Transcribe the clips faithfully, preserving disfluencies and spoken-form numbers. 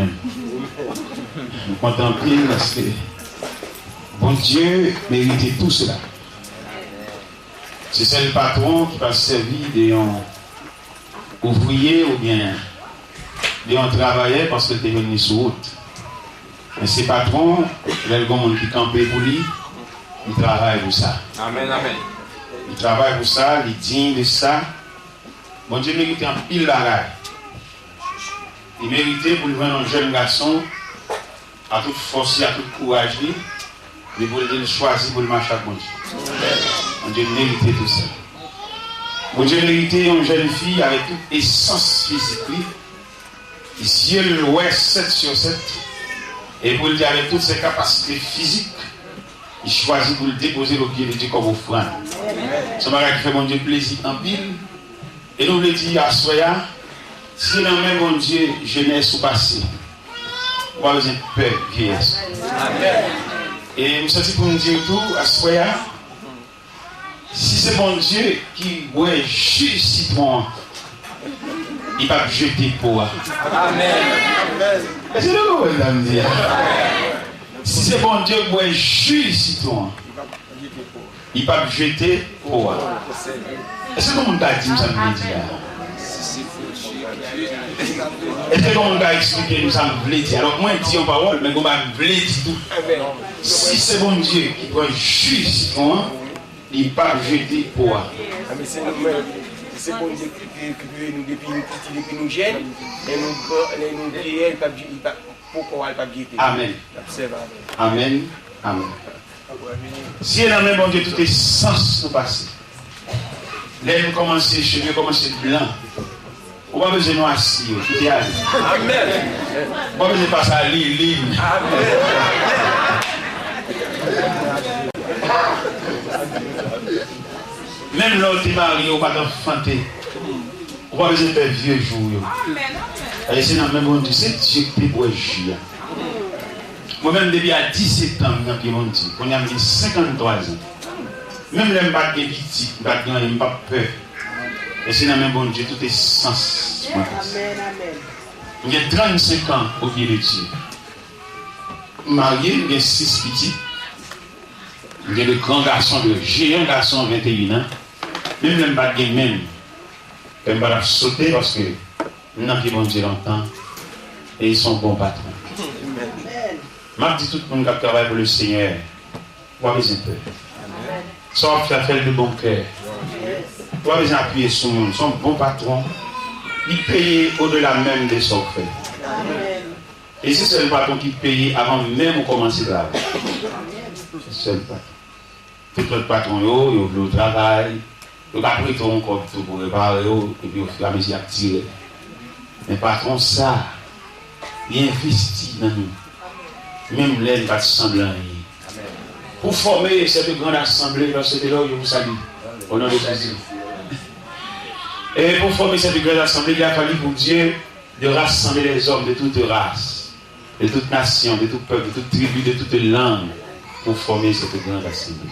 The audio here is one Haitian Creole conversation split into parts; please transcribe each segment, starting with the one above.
Mwen kontan anpil paske Bondye merite tou sela. Se sèl patwon ki pa sèvi de yon ouvriye oubyen de yon travayè paske l te jwenn li sou wout. Men se patwon, lè l gen moun ki kanpe pou li, li travay pou sa. Amèn, amèn. Li travay pou sa, li diy de sa. Bondye merite anpil bagay. Li merite pou l jwenn yon jèn gason, a tout fòs li, a tout kouraj li, men pou l di l chwazi pou l mache ak Bondye. Bondye merite tou sa. Bondye merite yon jèn fi avèk tout esans fizik li, zye l wè sèt sou sèt, e pou l di avèk tout se kapasite fizik, li chwazi pou l depoze l o pye de Dye kòm ofrann. Se yon bagay ki fè Bondye plezi anpil. E nou vle di aswè a, si nan men Bondye jenès ou pase, ou pa bezwen pè vyeyès. E m soti pou m di w tou, aswè a, si se Bondye ki bwè ji sitwon an, li p ap jete po a. Amèn. Èske nou konprann sa m di a? Si se Bondye k bwè ji sitwon an, li p ap jete po a. Èske gen moun ka di m sa m vle di a? Èske gen moun ka eksplike m sa m vle di a? Donk, mwen di yon pawòl, men gen bagay m vle di tou. Si se Bondye ki pran ji sitwon an, li p ap jete po a. Amèn. Se nou menm. Se Bondye ki, ki, ki kreye nou depi nou piti, depi nou jèn, lè nou gran, lè nou vyeyè, li p ap, li p ap, po kò a, li p ap jete. Amèn. L ap sèvi avè nou. Amèn. Amèn. Si e nan men Bondye tout esans nou pase. Lè nou kòmanse, cheve kòmanse blan. Ou pa bezwen nwansi yo, kite ale. Amèn. Ou pa bezwen pase a lilin. Amèn. Menm lè w te marye, ou pa t anfante. Ou pa bezwen pè vye jou w yo. Amèn, amèn. Paske se nan men Bondye, se Dye ki te bwè ji a. Mwen menm, depi a disèt an, m nan pye Bondye. Kounye a, m gen senkanntwa zan. Menm lè m pa t gen pitit, m pa t gen anyen, m p ap pè. E se nan men Bondye tout esans mwen pase. Amèn, amèn. M gen trannsenk an o pye de Dye. M marye, m gen sis pitit. M gen de gran gason, de jeyan gason, venteyen an. Menm lè m pa t gen menm, kè m pa t ap sote paske m nan pye Bondye lontan. E li se yon bon patwon. M ap di tout moun k ap travay pou le Senyè, ou pa bezwen pè. Sa w ap fè, fè l de bon kè. Ou pa bezwen apiye sou moun. Se yon bon patwon. Li peye odela menm de sa w fè. E se sèl patwon ki peye avan menm ou kòmanse travay. Se sèl patwon. Tout lòt patwon yo, yo vle w travay, yo ka prete w yon kòb tou pou repare w, epi ofiramezi y ap tire. Men patwon sa, li envesti nan nou, menm lè n pa t sanble anyen. Pour former cette grande assemblée, lorsque de l'or, je vous salue, au nom de Jésus. Et pour former cette grande assemblée, il a fallu pour Dieu de rassembler les hommes de toute race, de toute nation, de tout peuple, de toute tribu, de toute langue, pour former cette grande assemblée.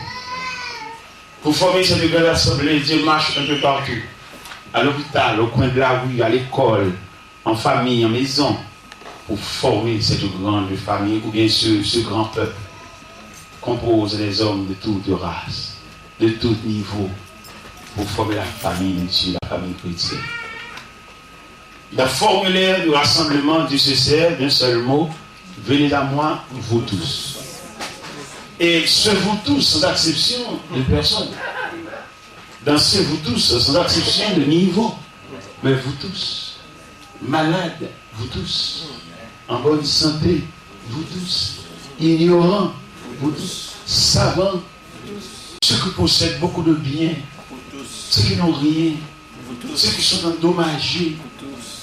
Pour former cette grande assemblée, Dieu marche un peu partout, à l'hôpital, au coin de la rue, à l'école, en famille, en maison, pour former cette grande famille ou bien ce, ce grand peuple composé des hommes de toute race, de tout niveau, pour former la famille de Dieu, la famille chrétienne. Il a formulé le rassemblement, Dieu se sert d'un seul mot, venez à moi, vous tous. Et ce vous tous, sans exception de personne. Dans ce vous tous, sans exception de niveau, mais vous tous. Malades, vous tous. En bonne santé, vous tous. Ignorants, vous tous. Savants, ceux qui possèdent beaucoup de biens, ceux qui n'ont rien, ceux qui sont endommagés,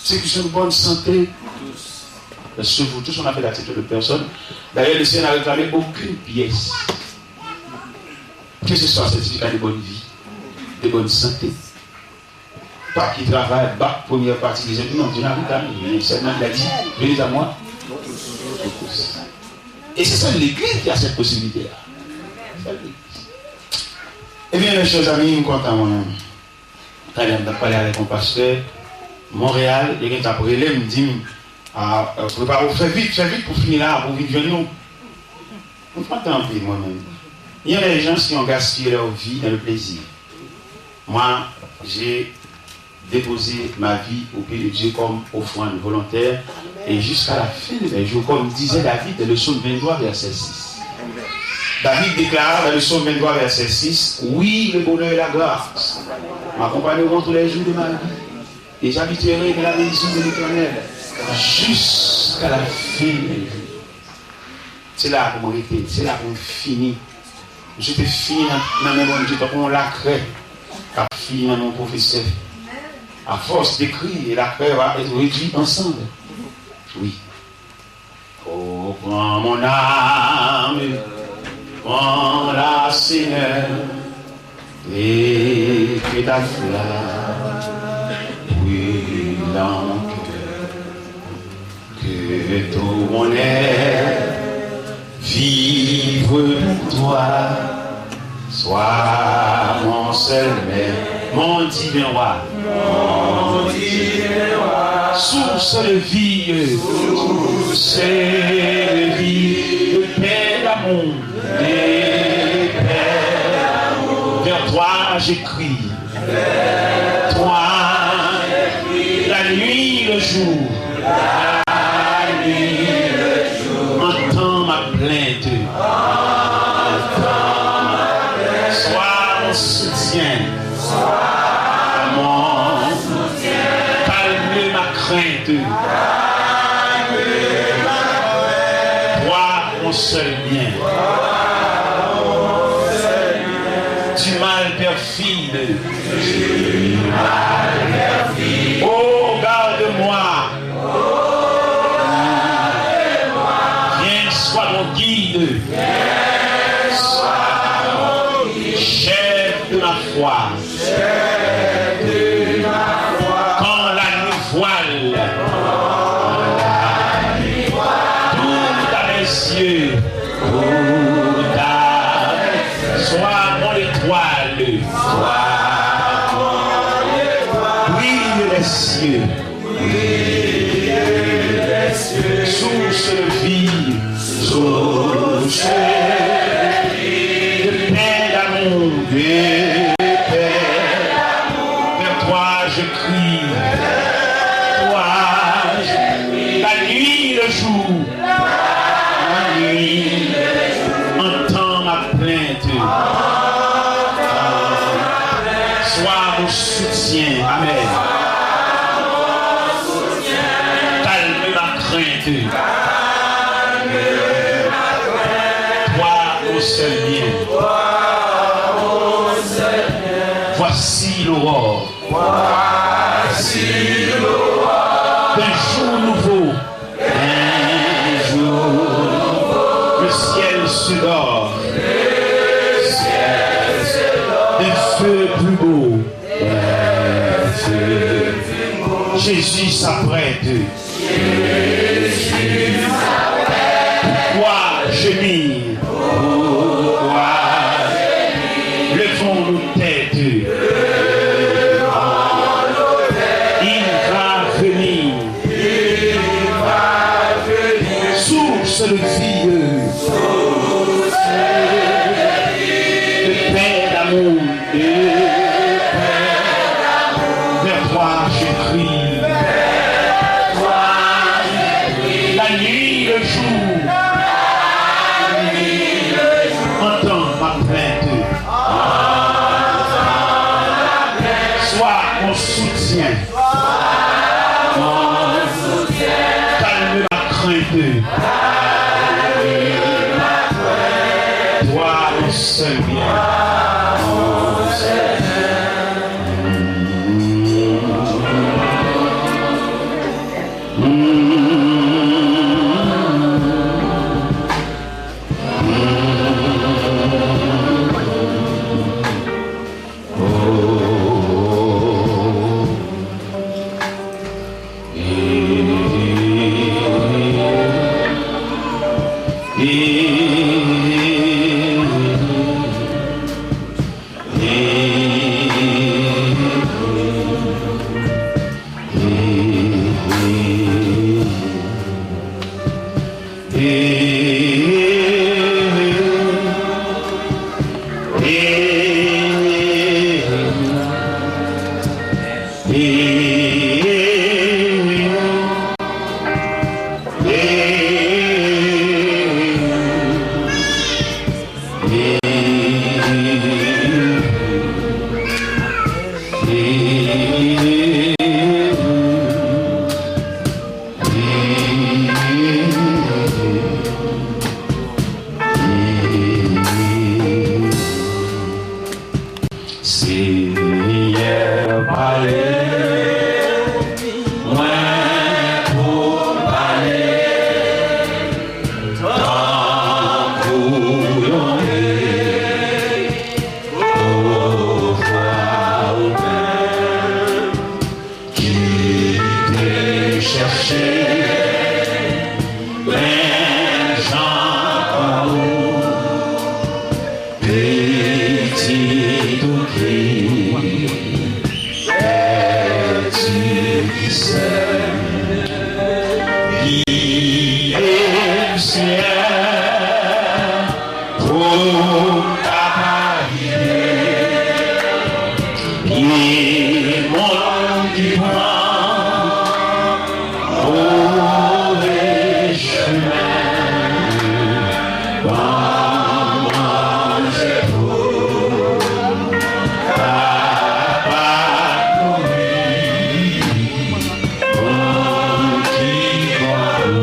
ceux qui sont en bonne santé. Parce que vous tous, on a fait l'acception de personne. D'ailleurs, le Seigneur n'a réclamé aucune pièce. Que ce soit certificat de bonne vie, de bonne santé, papye travay, bak, premyè pati, dezyèm, non, Dye n a rive, men sèlman li a di, venez à moi. E se sèl legliz ki a sèt posibilite a. Sèl legliz. Ebyen, mes chers amis, m kontan mwen menm. Talè a m t ap pale avèk yon pastè Monreyal, li gen t ap rele m, di m, Ah, euh, prépare, fais vite, fais vite pour finir là, pour vite venir. Vous m'entendez, moi-même. Il y a des gens qui ont gaspillé leur vie dans le plaisir. Moi, j'ai déposé ma vie au pied de Dieu comme offrande volontaire et jusqu'à la fin de mes jours, comme disait David dans le psaume vingt-trois, verset six. David déclare dans le psaume vingt-trois, verset six, oui, le bonheur et la grâce m'accompagneront tous les jours de ma vie. Et j'habiterai dans la maison de l'Éternel jusqu'à la fin des jours. Se la pou mwen rete, se la pou m fini. M swete fini nan, nan men Bondye tankou yon lakrè k ap fini nan men yon pwofesè. À force d'écrire, la craie va être réduite en cendres. Oui. Oh, prends mon âme, prends-la, Seigneur, et que ta flamme brûle dans mon cœur. Que tout mon être vive pour toi. Sois mon seul maître, mon divin roi. Mon divin roi. Source de vie. Source de vie. De paix, d'amour. De paix, d'amour. Vers toi je crie. Vers toi je crie. La nuit, le jour. La nuit, le jour. Entends ma plainte. Sois mon soutien. Sois mon soutien. Calme ma crainte. Calme ma crainte. Toi, mon seul bien. Du mal perfide. Oh, garde-moi. Viens, sois mon guide. Chef de ma foi. Quand la nuit voile tout à mes yeux, tout à mes yeux, sois mon étoile. Brille les cieux. Source de vie, source de vie, de paix, d'amour, de paix, vers toi je crie, toi je crie, la nuit, le jour, la nuit, entends ma plainte. Sois mon soutien. Amen. Calme ma crainte. Toi, mon seul bien. Voici l'aurore. Voici l'aurore. D'un jour nouveau. Un jour nouveau. Le ciel se dore. Le ciel se dore. Un feu plus beau. Un feu plus beau. Jésus s'apprête. Jésus s'apprête. Pourquoi gémir? Pourquoi gémir? Levons nos têtes. Il va venir. Source de vie. De paix, d'amour. Vers toi je crie. La nuit, le jour. Entends ma plainte. Sois mon soutien. Calme ma crainte. Toi, mon seul bien. Senyè, pale, mwen pou m pale, tankou yon ekwo, vwa ou menm ki te chèche menm jan kò ou, pitit ou ki pèdi ki sèl, gide m, Senyè, pou m ka pa rive. Gen moun ki pran move chimen, ban m manje pou m kapab nouri moun ki kwè ou.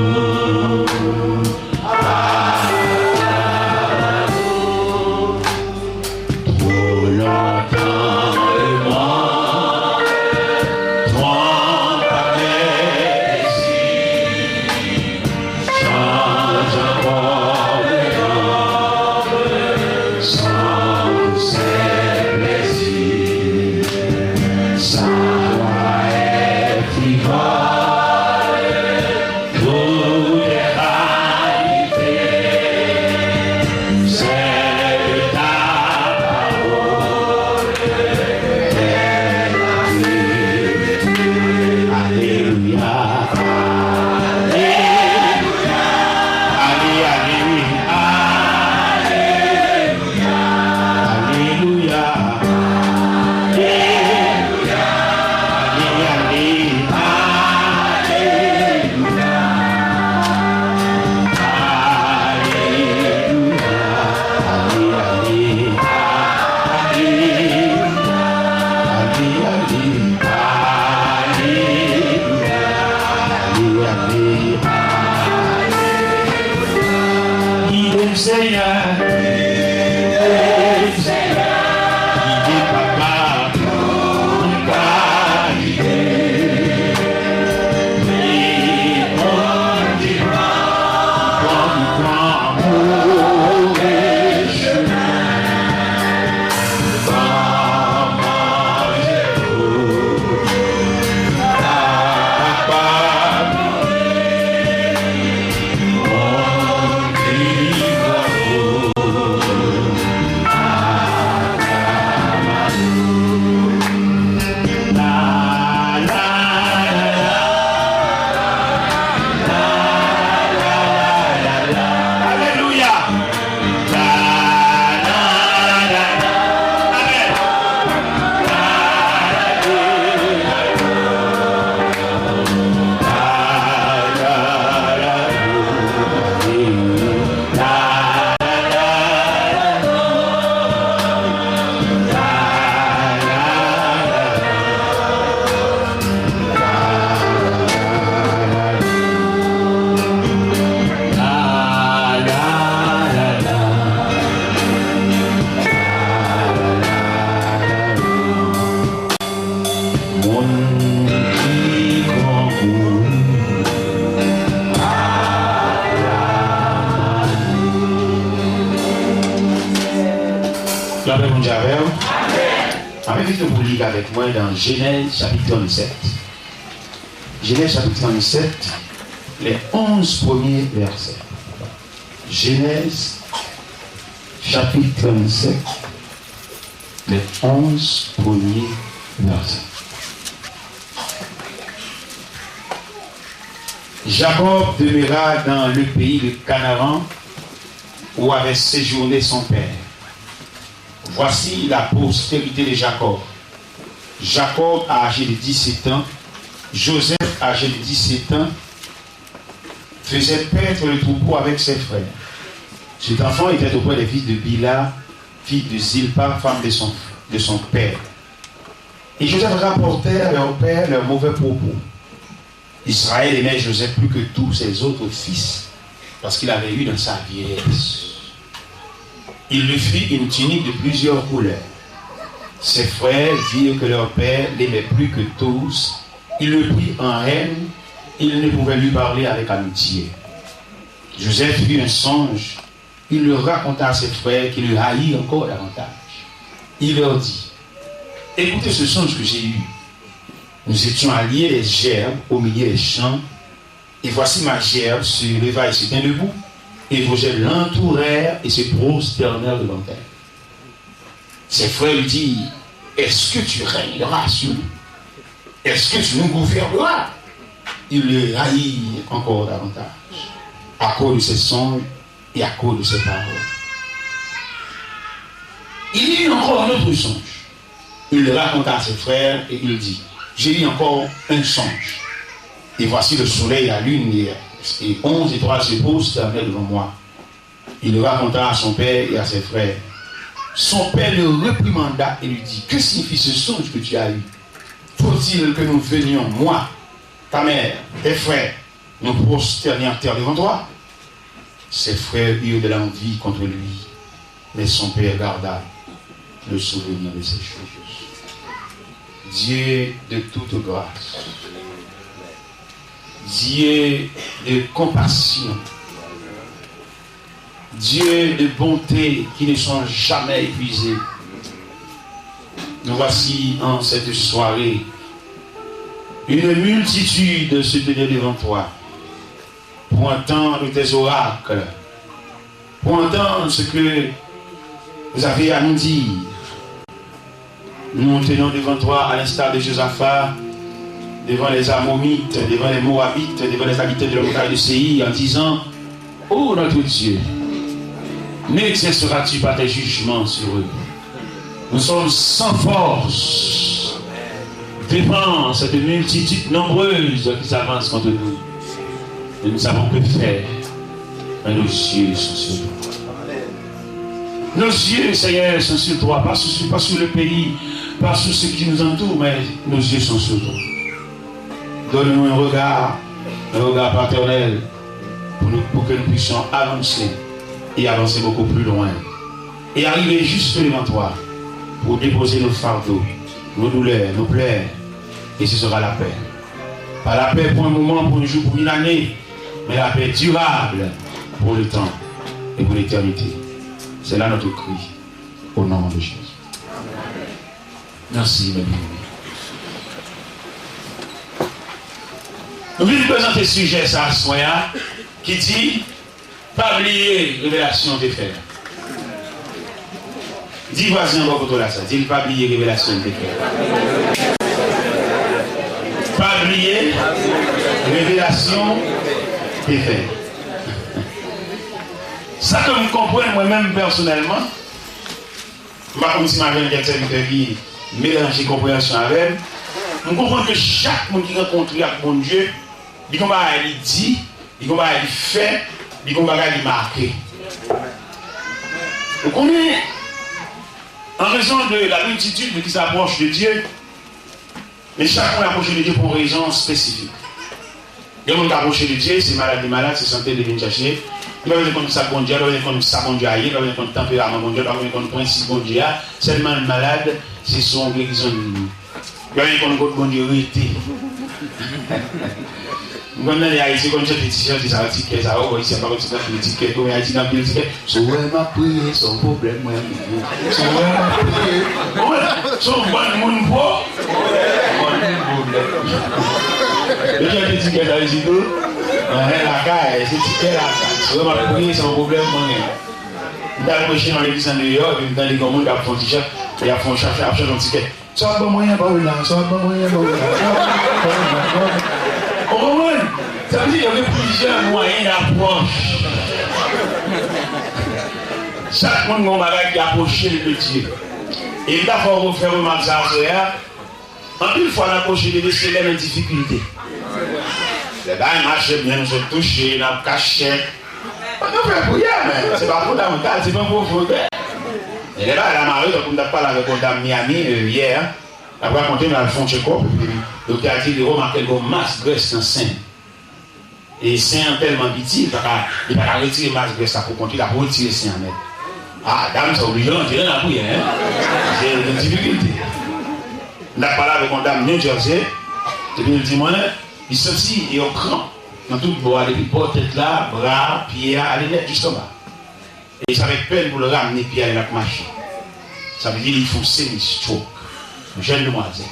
Twò lontan lemonn twonpe avèk plezi, chanje ankò lemonn san dousè plezi. Sa vwa e frivòl, tout est vanité, c'est de ta parole est la vérité. Alléluia, alléluia, alléluia, alléluia. Alelouya. Alelouya. Ale, ale. Alelouya. Ale, ale. Alelouya. Ale, ale. Alelouya. Ale, ale. Gide m, Senyè. Gide m, Senyè. Gide m, Papa. Mwen ka gide. Men moun ki pran, pran, pran move chimen. Ban m manje pou m kapab Alelouya. Moun ki pran kouri, aklame Bondye avè w. M ap envite w pou w li avèk mwen nan Jenèz chapit trannsèt. Jenèz chapit trannsèt, les onze premiers versets. Jenèz chapit trannsèt, les onze premiers versets. Jacob demeura dans le pays de Canaan, où avait séjourné son père. Voici la postérité de Jacob. Jacob, âgé de dix-sept ans, Joseph, âgé de dix-sept ans, faisait paître le troupeau avec ses frères. Cet enfant était auprès des fils de Bila, fils de Zilpa, femme de son, de son père. Et Joseph rapportait à leur père leurs mauvais propos. Israël aimait Joseph plus que tous ses autres fils, parce qu'il avait eu dans sa vieillesse. Il lui fit une tunique de plusieurs couleurs. Ses frères virent que leur père l'aimait plus que tous. Ils le prirent en haine. Ils ne pouvaient lui parler avec amitié. Joseph eut un songe. Il le raconta à ses frères qui le haïrent encore davantage. Il leur dit, écoutez ce songe que j'ai eu. Nous étions à lier les gerbes au milieu des champs, et voici ma gerbe se leva et se tint debout, et vos gerbes l'entourèrent et se prosternèrent devant elle. Ses frères lui dirent, est-ce que tu régneras sur nous? Est-ce que tu nous gouverneras? Il le haït encore davantage à cause de ses songes et à cause de ses paroles. Il y eut encore un autre songe. Il le raconta à ses frères et il dit, j'ai eu encore un songe. Et voici le soleil, la lune et, et onze étoiles se prosternaient devant moi. Il le raconta à son père et à ses frères. Son père le réprimanda et lui dit, que signifie ce songe que tu as eu? Faut-il que nous venions, moi, ta mère, tes frères, nous prosterner en terre devant toi? Ses frères eurent de l'envie contre lui, mais son père garda le souvenir de ces choses. Dieu de toute grâce, Dieu de compassion, Dieu de bonté qui ne sont jamais épuisés. Nous voici en cette soirée. Une multitude se tenait devant toi pour entendre tes oracles, pour entendre ce que vous avez à nous dire. Nous nous tenons devant toi à l'instar de Josaphat, devant les Ammonites, devant les Moabites, devant les habitants de la montagne de Séïr, en disant, ô notre Dieu, n'exerceras-tu pas tes jugements sur eux? Nous sommes sans force devant cette multitude nombreuse qui s'avance contre nous. Et nous savons que faire, mais nos yeux sont sur toi. Nos yeux, Seigneur, sont sur toi, pas sur, pas sur le pays, pas sur ce qui nous entoure, mais nos yeux sont sur toi. Donne-nous un regard, un regard paternel, pour, nous, pour que nous puissions avancer et avancer beaucoup plus loin et arriver juste devant toi pour déposer nos fardeaux, nos douleurs, nos pleurs, et ce sera la paix. Pas la paix pour un moment, pour un jour, pour une année, mais la paix durable pour le temps et pour l'éternité. C'est là notre cri, au nom de Jésus. Mèsi, mèsi. Nou vin prezante sijè sa aswè a ki di, pa bliye revelasyon w te fè a. Di vwazen an bò kote w la sa, di l pa bliye revelasyon l te fè a. Pa bliye revelasyon w te fè a. Sa ke m konprann mwen menm pèsonèlman, m pa konn si m a jwenn kèk sèvitè ki melanje konpreyansyon avè m. M konprann ke chak moun ki rankontre ak Bondye, li gon bagay li di, li gon bagay li fè, li gon bagay li make. Ou konnen, en raison de la multitude qui s'approche de Dieu, men chak moun apwoche de Dye pou yon rezon espesifik. Gen moun k apwoche de Dye, se malad li malad, se sante li vin chèche. Li pa bezwen konn sa k Bondye a, li pa bezwen konn sa Bondye a ye, li pa bezwen konn tanperaman Bondye a, li pa bezwen konn prensip Bondye a. Sèlman l malad, se sou yon gerizon li ye. Li pa bezwen konn kot Bondye rete. M konn tande Ayisyen konn chante ti chante sa yo, ti kè sa yo, bon, Ayisyen pa konn chante anpil ti kè, konbyen Ayisyen gen anpil ti kè. Si w wè m ap priye, se yon pwoblèm mwen menm. Si w wè m ap priye, w konprann? Se yon bann moun pwo-, bann moun pwoblèm. Yo chante ti kè sa yo isit tou. Anhen, lakay, se ti kè lakay. Si w wè m ap priye, se yon pwoblèm mwen menm. M t al preche nan legliz andeyò, epi m tande gen yon moun k ap fè yon ti chan, y ap fè yon chan, ap chante yon ti kè. Sa w ap ban mwen an, pa vin la. Sa w ap ban mwen an, pa vin la. Sa w ap ban mwen an, pa vin la. Ou konprann? Sa vle di, gen plizyè mwayen d'apwòch. Chak moun gen yon bagay ki apwoche l de Dye. E m ta fè w fè remak sa aswè a. Anpil fwa, n apwoche de Dye se lè nan difikilte. Lè bagay mache byen, nou sot touche, n ap kache. Ann nou fè priyè, men se pa fondamental, se pa pwofondè. E lè bagay la mare, tankou m t ap pale avèk yon dam Miami, euh, yè, l ap rakonte m l al fè yon tchekòp, epi doktè a di li remake l gen yon mas grès nan sen l. E sen an tèlman piti, li pa ka, li pa ka retire mas grès la pou kont li, l ap retire sen an nèt. A, dam sa oblije rantre nan lapriyè, en. Se yon difikilte. M t ap pale avèk yon dam New Jersey, epi l di mwen, li santi yon kranp nan tout bò a, depi bò tèt la, bra, pye a, ale nèt jis anba. E se avèk pèn pou l ramne pye a lè l ap mache. Sa vle di li fè yon semi stroke. Yon jèn demwazèl.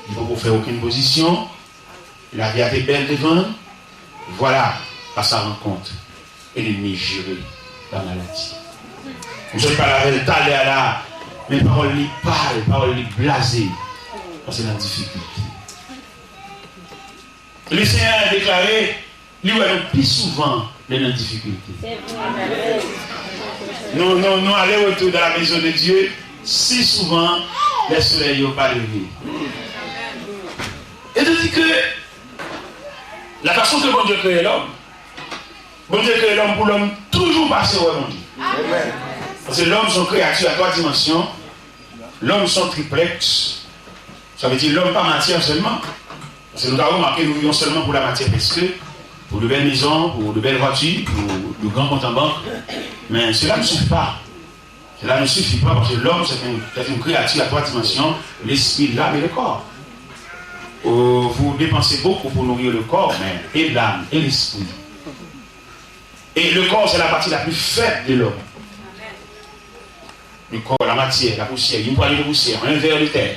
Li poko fè okenn pozisyon. Lavi a te bèl devan l. Vwala, à sa rencontre, enemi jere la maladi. M sot pale avè l talè a la, men pawòl li pal, pawòl li blaze. Paske nan difikilte. Lesenyè a deklare, li wè nou pi souvan lè nan difikilte. Nou, nou, nou ale retou dans la maison de Dieu si souvan lè solèy yo pa leve. E te di ke la façon que Bondye kreye lòm, Bondye kreye lòm pou lòm toujou pase wè Bondye. Paske lòm se yon kreyati a twa dimansyon. Lòm se yon triplèks. Sa vle di lòm pa matyè sèlman. Paske nou ka remake nou viv sèlman pou la matière, paske pour de belles maisons, pour de belles voitures, pour de grands comptes en banque. Mais cela ne suffit pas. Cela ne suffit pas parce que l'homme, c'est une, c'est une créature à trois dimensions, l'esprit, l'âme et le corps. Euh, vous dépensez beaucoup pour nourrir le corps, mais et l'âme et l'esprit. Et le corps, c'est la partie la plus faible de l'homme. Le corps, la matière, la poussière, une poignée de poussière, un ver de terre.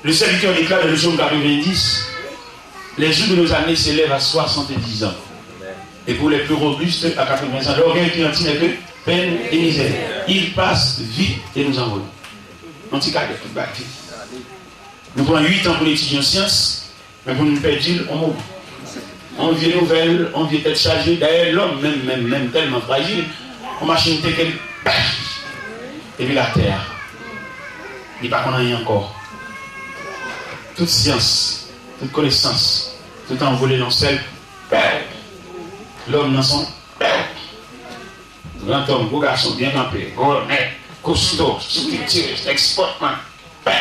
Le serviteur déclare dans le psaume quatre-vingt-dix, les jours de nos années s'élèvent à soixante-dix ans. Et pour les plus robustes, à quatre-vingts ans. L'orgueil qui en tire n'est que peine et misère. Il passe vite et nous envoler. Yon ti kadè, tout bagay vit. Nou pran uit an pou n etidye yon syans, men pou n pèdi l, on moman. On vye nouvèl, on vye tèt chaje. Dayè, lòm menm, menm, menm, tèlman frajil, on machin teke l, pèf! Epi l atè a. Li pa konn anyen ankò. Tout syans, tout konesans, tout anvole nan sèl, pèf! Lòm nan son, pèf! Grantòm, gwo gason, byen kanpe, gwo nèg, kosto, striktire, nèg spòtman. Pè!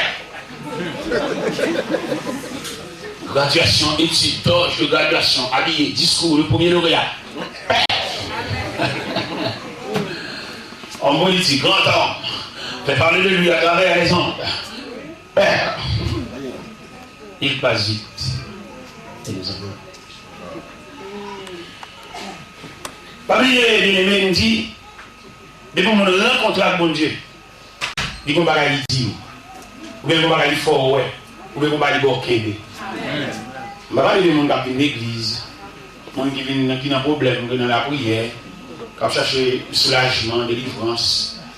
Graduation, études, toge de graduation, habillé, discours, le premier lauréat. Pè! Homme politique, grand homme, fait parler de lui à travers les ondes. Pè! Il passe vite. Et nous avons Pa bliye, byeneme, m di, depi yon moun rankontre ak Bondye, li gon bagay li di w, oubyen gon bagay li fè w wè, oubyen gon bagay li ba w kenbe. M pa pale de moun k ap vin legliz, moun ki vin, ki nan pwoblèm, ki nan lapriyè, k ap chache soulajman, delivrans.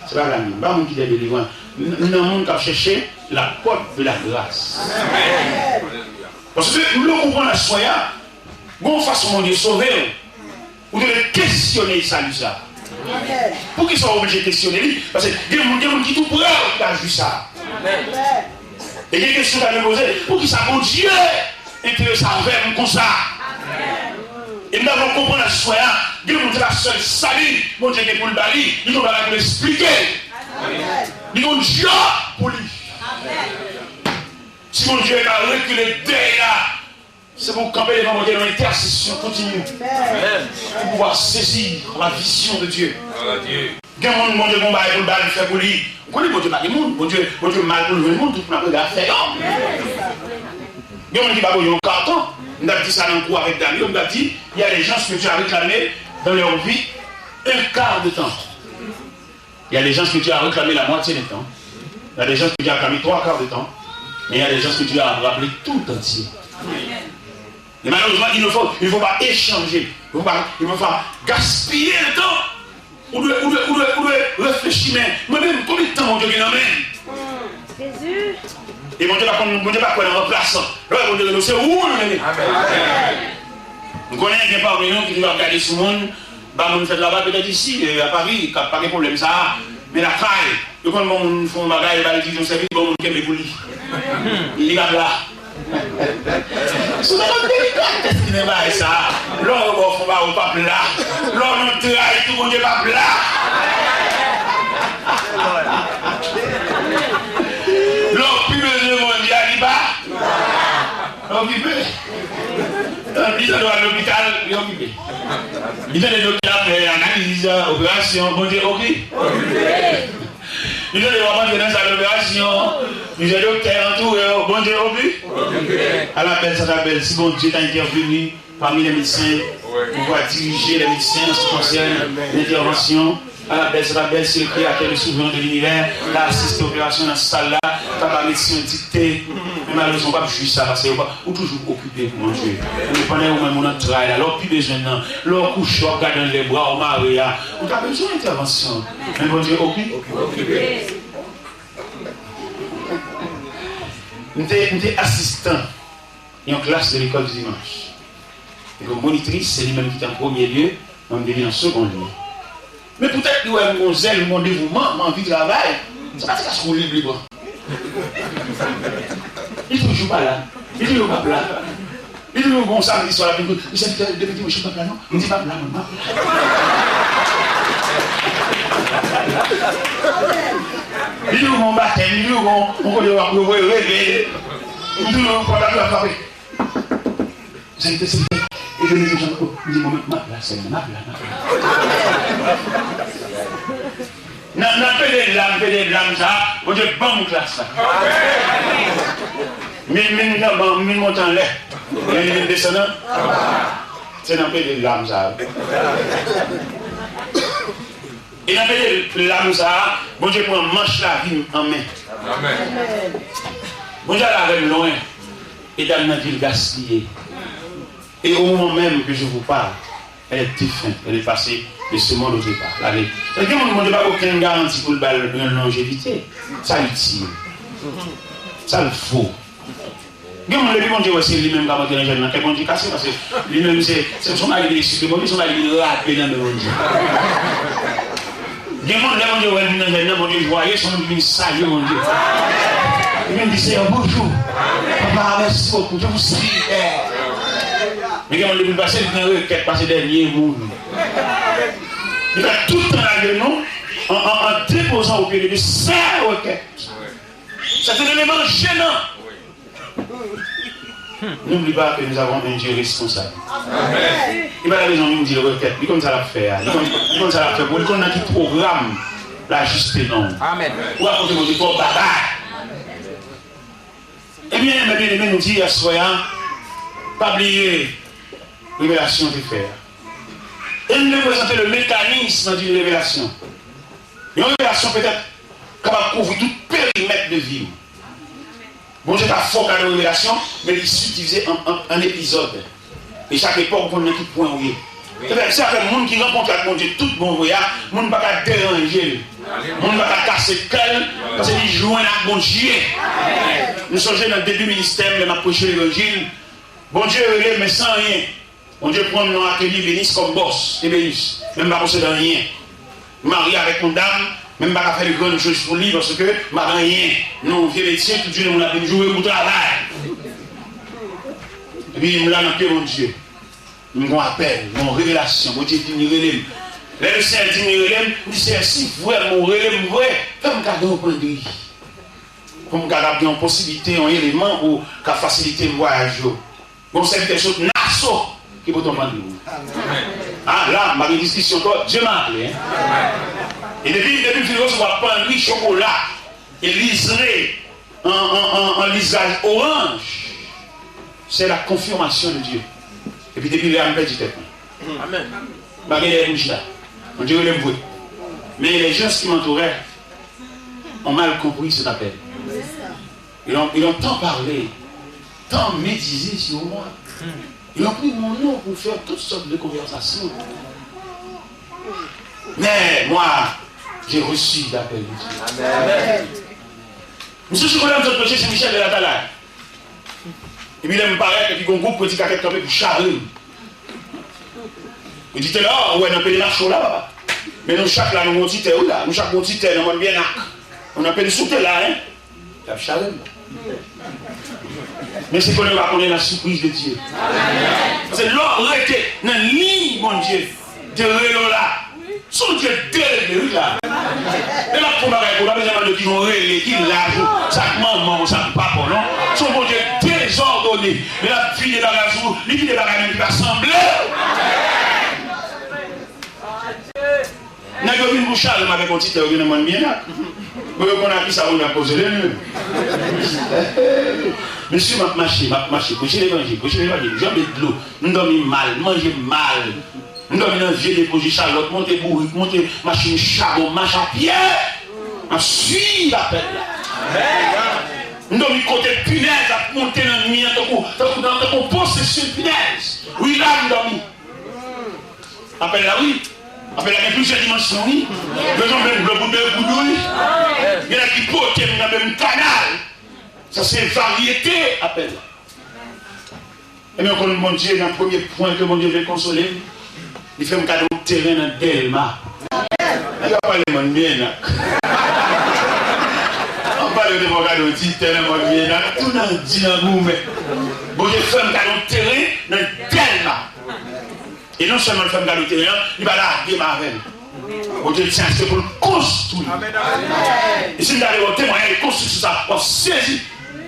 Se pa la m ye. M pa moun ki dèyè delivrans. M, m nan moun k ap chache la porte de la grâce. Paske lè w konprann aswè a, gon fason Bondye sove w, ou dwe kesyone sali sa. Poukisa w oblije kesyone li? Paske gen moun, gen moun ki tou pre w ki ta jwi sa. E gen kesyon w ta dwe poze, poukisa Bondye enterese avè m konsa? E m ta vle w konprann aswè a, gen moun se pa sèl sali Bondye gen pou l ba li, li gen yon bagay pou l esplike. Li gen yon djòb pou li. Si Bondye ka rekile dèyè a, se pou w kanpe devan Bondye nan entèsesyon kontini. Pou pouvwa sezi la vizyon de Dye. Gen moun, Bondye gen yon bagay pou l ba l fè pou li. Ou konnen Bondye pa gen moun. Bondye, Bondye mal pou l jwenn moun, tout moun ap rele afè yo. Gen moun ki pa bezwen yon katon. M t ap di sa nan kou avèk dam yo, m t ap di, il y a des gens que Dieu a réclamé dans leur vie un quart de temps. Il y a des gens que Dieu a réclamé la moitié de temps. Il y a des gens que Dieu a réclamé trois quarts de temps. Mais il y a des gens que Dieu a rappelé tout entier. Et malheureusement, il ne faut, il ne faut pas échanger. Il ne faut pas, il ne faut pas gaspiller le temps. Ou dwe, ou dwe, ou dwe, ou dwe reflechi, men mwen menm, konbyen tan Bondye gen nan men m? Jezi. E Bondye pa konn, Bondye pa kwè nan ranplasan. Lè w wè Bondye rele w, se ou l rele. Amèn. M konnen gen pami nou ki toujou ap gade sou moun, ba moun fèt laba, petèt isi, e, a Pari, k ap pa gen pwoblèm sa a. Men lakay, yo konn bon moun fè yon bagay, yo ba l divize yon sèvis, bon moun kenbe pou li. Li p ap la. Se yon bagay delikatès ki nan bagay sa a. Lè w wè w fè yon bagay, ou p ap la. Lè w nan tray tou, Bondye p ap la. Lè w pi bezwen Bondye a, li pa. Okipe. Li tande w al lopital, li okipe. Li tande doktè ap fè analiz, operasyon, Bondye okipe. Li tande w ap antre nan sal operasyon, plizyè doktè antoure w, Bondye okipe. Ala bèl sa ta bèl si Bondye ta entèveni parmi les médecins, pou dirije les médecins en ce qui concerne l'intervention. Ala bèl sa ta bèl si le Créateur, le Souverain de l'univers, ta asiste operasyon nan sal la, ta ba medsen dikte. Men malerezman, w p ap jwi sa, paske w pa, ou toujou okipe pou Bondye. Men pandan ou menm ou nan tray la, lè w pi bezwen l nan, lè w kouche, w ap gade anlè bra w mare a, ou ta bezwen entèvansyon. Men Bondye okipe. M te, m te asistan yon klas de lekòl di dimanch. E ke monitris, se li menm ki te an premye lye, mwen m te vin an segon lye. Men poutèt li wè m gon zèl, m gon devouman, m anvi travay, se pa ti klas koulib li pran. Li toujou pa la. Li toujou p ap la. Li toujou gon samdi swa, l ap vin di, "Sèvitè, depi dimanch m p ap la non." M di, "M ap la, mwen, m ap la." Li toujou gon batèm, li toujou gon, gon kote w ap rele. Li toujou gon pòt ap frape. Sèvitè, sèvitè, ede m, ede m, jan m di, "Mwen, m ap la, Senyè, m ap la, m ap la." Nan, nan pede lam, pede lam sa, Bondye ban m klas la. Min, min, nan ban, min monte anlè. Min, min desann nan. Se nan pede lam sa. E nan pede lam sa, Bondye pran manch lavi m an men. Amèn. Bondye al avè m lwen. E dam nan di l gaspiye. Et au moment même que je vous parle, elle est défunte, elle est passée de ce monde au départ. Gade, gen moun Bondye pa gen okenn garanti pou l ba l yon lonjevite. Sa itil. Sa l vo. Gen moun, depi Bondye wè se li menm k ap antre nan jèn nan, kè Bondye kase, paske li menm se, se, se yon bagay ki eksite Bondye, se yon bagay ki rape nan men Bondye. Gen moun, lè Bondye wè l vin nan jèn nan, Bondye jwaye, se yon moun ki vin salye Bondye. Li vin di, "Seyè, bonjou. Papa, mèsi bokou. Je vous salue, Père." Men gen moun, depi l pase, li nan rekèt, pase dènye moun. Li fè tout tan l a jenou, en, en, en déposant au pied de Dieu ses requêtes. C'est un élément gênant. N'oublie pas que nous avons un Dieu responsable. Li pa ta bezwen vin di l rekèt. Li konn sa l ap fè a. Li konn, li konn sa l ap fè pou li. Li konn nan ki pwogram l ajiste non. Amèn. Ou rakonte Bondye twòp bagay. Ebyen, mè byeneme, nou di yè swè a, pa bliye revelasyon te fè a. E m te prezante le mécanisme d'une révélation. Yon revelasyon petèt kapab kouvri tout perimèt de vi w. Bondye ka fè w kado revelasyon, men li sibdivize an, an, an epizòd. E chak epòk ou konn nan ki pwen ou ye. Se fè, se fè moun ki rankontre ak Bondye tout bon vre a, moun pa ka deranje l. Moun pa ka kase kè l, paske li jwenn ak Bondye. M sonje nan debi ministè m, lè m ap preche levanjil, Bondye rele m, men san anyen. Bondye pran m nan atelye ebenis kòm bòs, ebenis. Men m pa posede anyen. M marye avèk yon dam, men m pa ka fè de grann choz pou li, paske m pa gen anyen. Non, vye metye, tout jounen moun ap vin joure pou travay. Epi m la nan pye Bondye. M gon apèl, m gon revelasyon. Bondye di m li rele m. Lè Lesenyè di m li rele m, m di, "Seyè, si vrèman ou rele m vre, fè m kado yon pwendri. Pou m kapab gen yon posiblite, yon eleman pou ka fasilite m vwayaj yo." Gon sèvitè sot Naso ki pote yon pwendri pou mwen. Ah, la, m pa gen diskisyon ankò, Dye m aple, hein. E depi, depi m fin resevwa pwendri, chokola, e lizre, an, an, an, an lizaj oranj, c'est la confirmation de Dieu. Epi depi lè a m pèdi tèt mwen. Amèn. M pa gen dèyè pou m chita. Bondye rele m vre. Mais les gens qui m'entouraient ont mal compris cet appel. Ils ont, ils ont tant parlé, tant médisé sur moi. Ils ont pris mon nom pour faire toutes sortes de conversations. Mais moi, j'ai reçu l'appel de Dieu. Amèn. M soti kote m sot preche Sen Michèl de Latalay. Epi lè m parèt, epi gon gwoup pwenti kakèt kanpe pou chare m. Yo di, "Telor, ou wè nan pede mache w la, papa. Men nou chak la, nou gon ti tè, wi la. Nou chak gon ti tè nan mòn Byenak. Nou nan pede sou tè la, en." Y ap chale m. Men se konnen yo pa konnen la surprise de Dieu. Paske lè w rete nan liy Bondye te rele w la, se Bondye te rele, wi la. Lè l ap fè yon bagay pou ou, pa bezwen mande ki jan w rele, ki laj ou, sa k manman w, sa k papa w, non. Se yon Bondye dezòdone. Men l ap vide bagay sou ou, li vide bagay menm ki pa sanble. Nèg yo vin pou chale m avèk yon ti tè yo gen nan mòn Byenak. Bon, yo konn a kisa moun ap poze de li menm. Mesye, m ap mache, m ap mache, preche levanjil, preche levanjil, janbe dlo, m dòmi mal, m manje mal. M dòmi nan vye depo Jechalòt, monte bourik, monte machin chabon, mache apye. M ap swiv apèl la. M dòmi kote pinèz ap monte nan mi an tankou, tankou, tankou, tankou pwosesion pinèz. Wi, la m dòmi. Apèl la, wi. Apèl la gen plizyè dimansyon, wi. Yo janbe m dlo pou m bwè goud, wi. Gen nèg ki pote m nan menm kanal. Sa se varyete apèl la. Ebyen, ou konn Bondye, nan premye pwen ke Bondye vle konsole m, li fè m kado yon teren nan Dèlma. Nèg ap pale mòn Byenak. An pale, yo te fè w kado yon ti tè nan mòn Byenak, tou nan di nan goumen. Bondye fè m kado yon teren nan Dèlma. E non sèlman l fè m kado teren an, li pa lage m avè l. Bondye di se pou l konstwi. E si m ta te ba w temwayaj de konstriksyon sa, w ap sezi.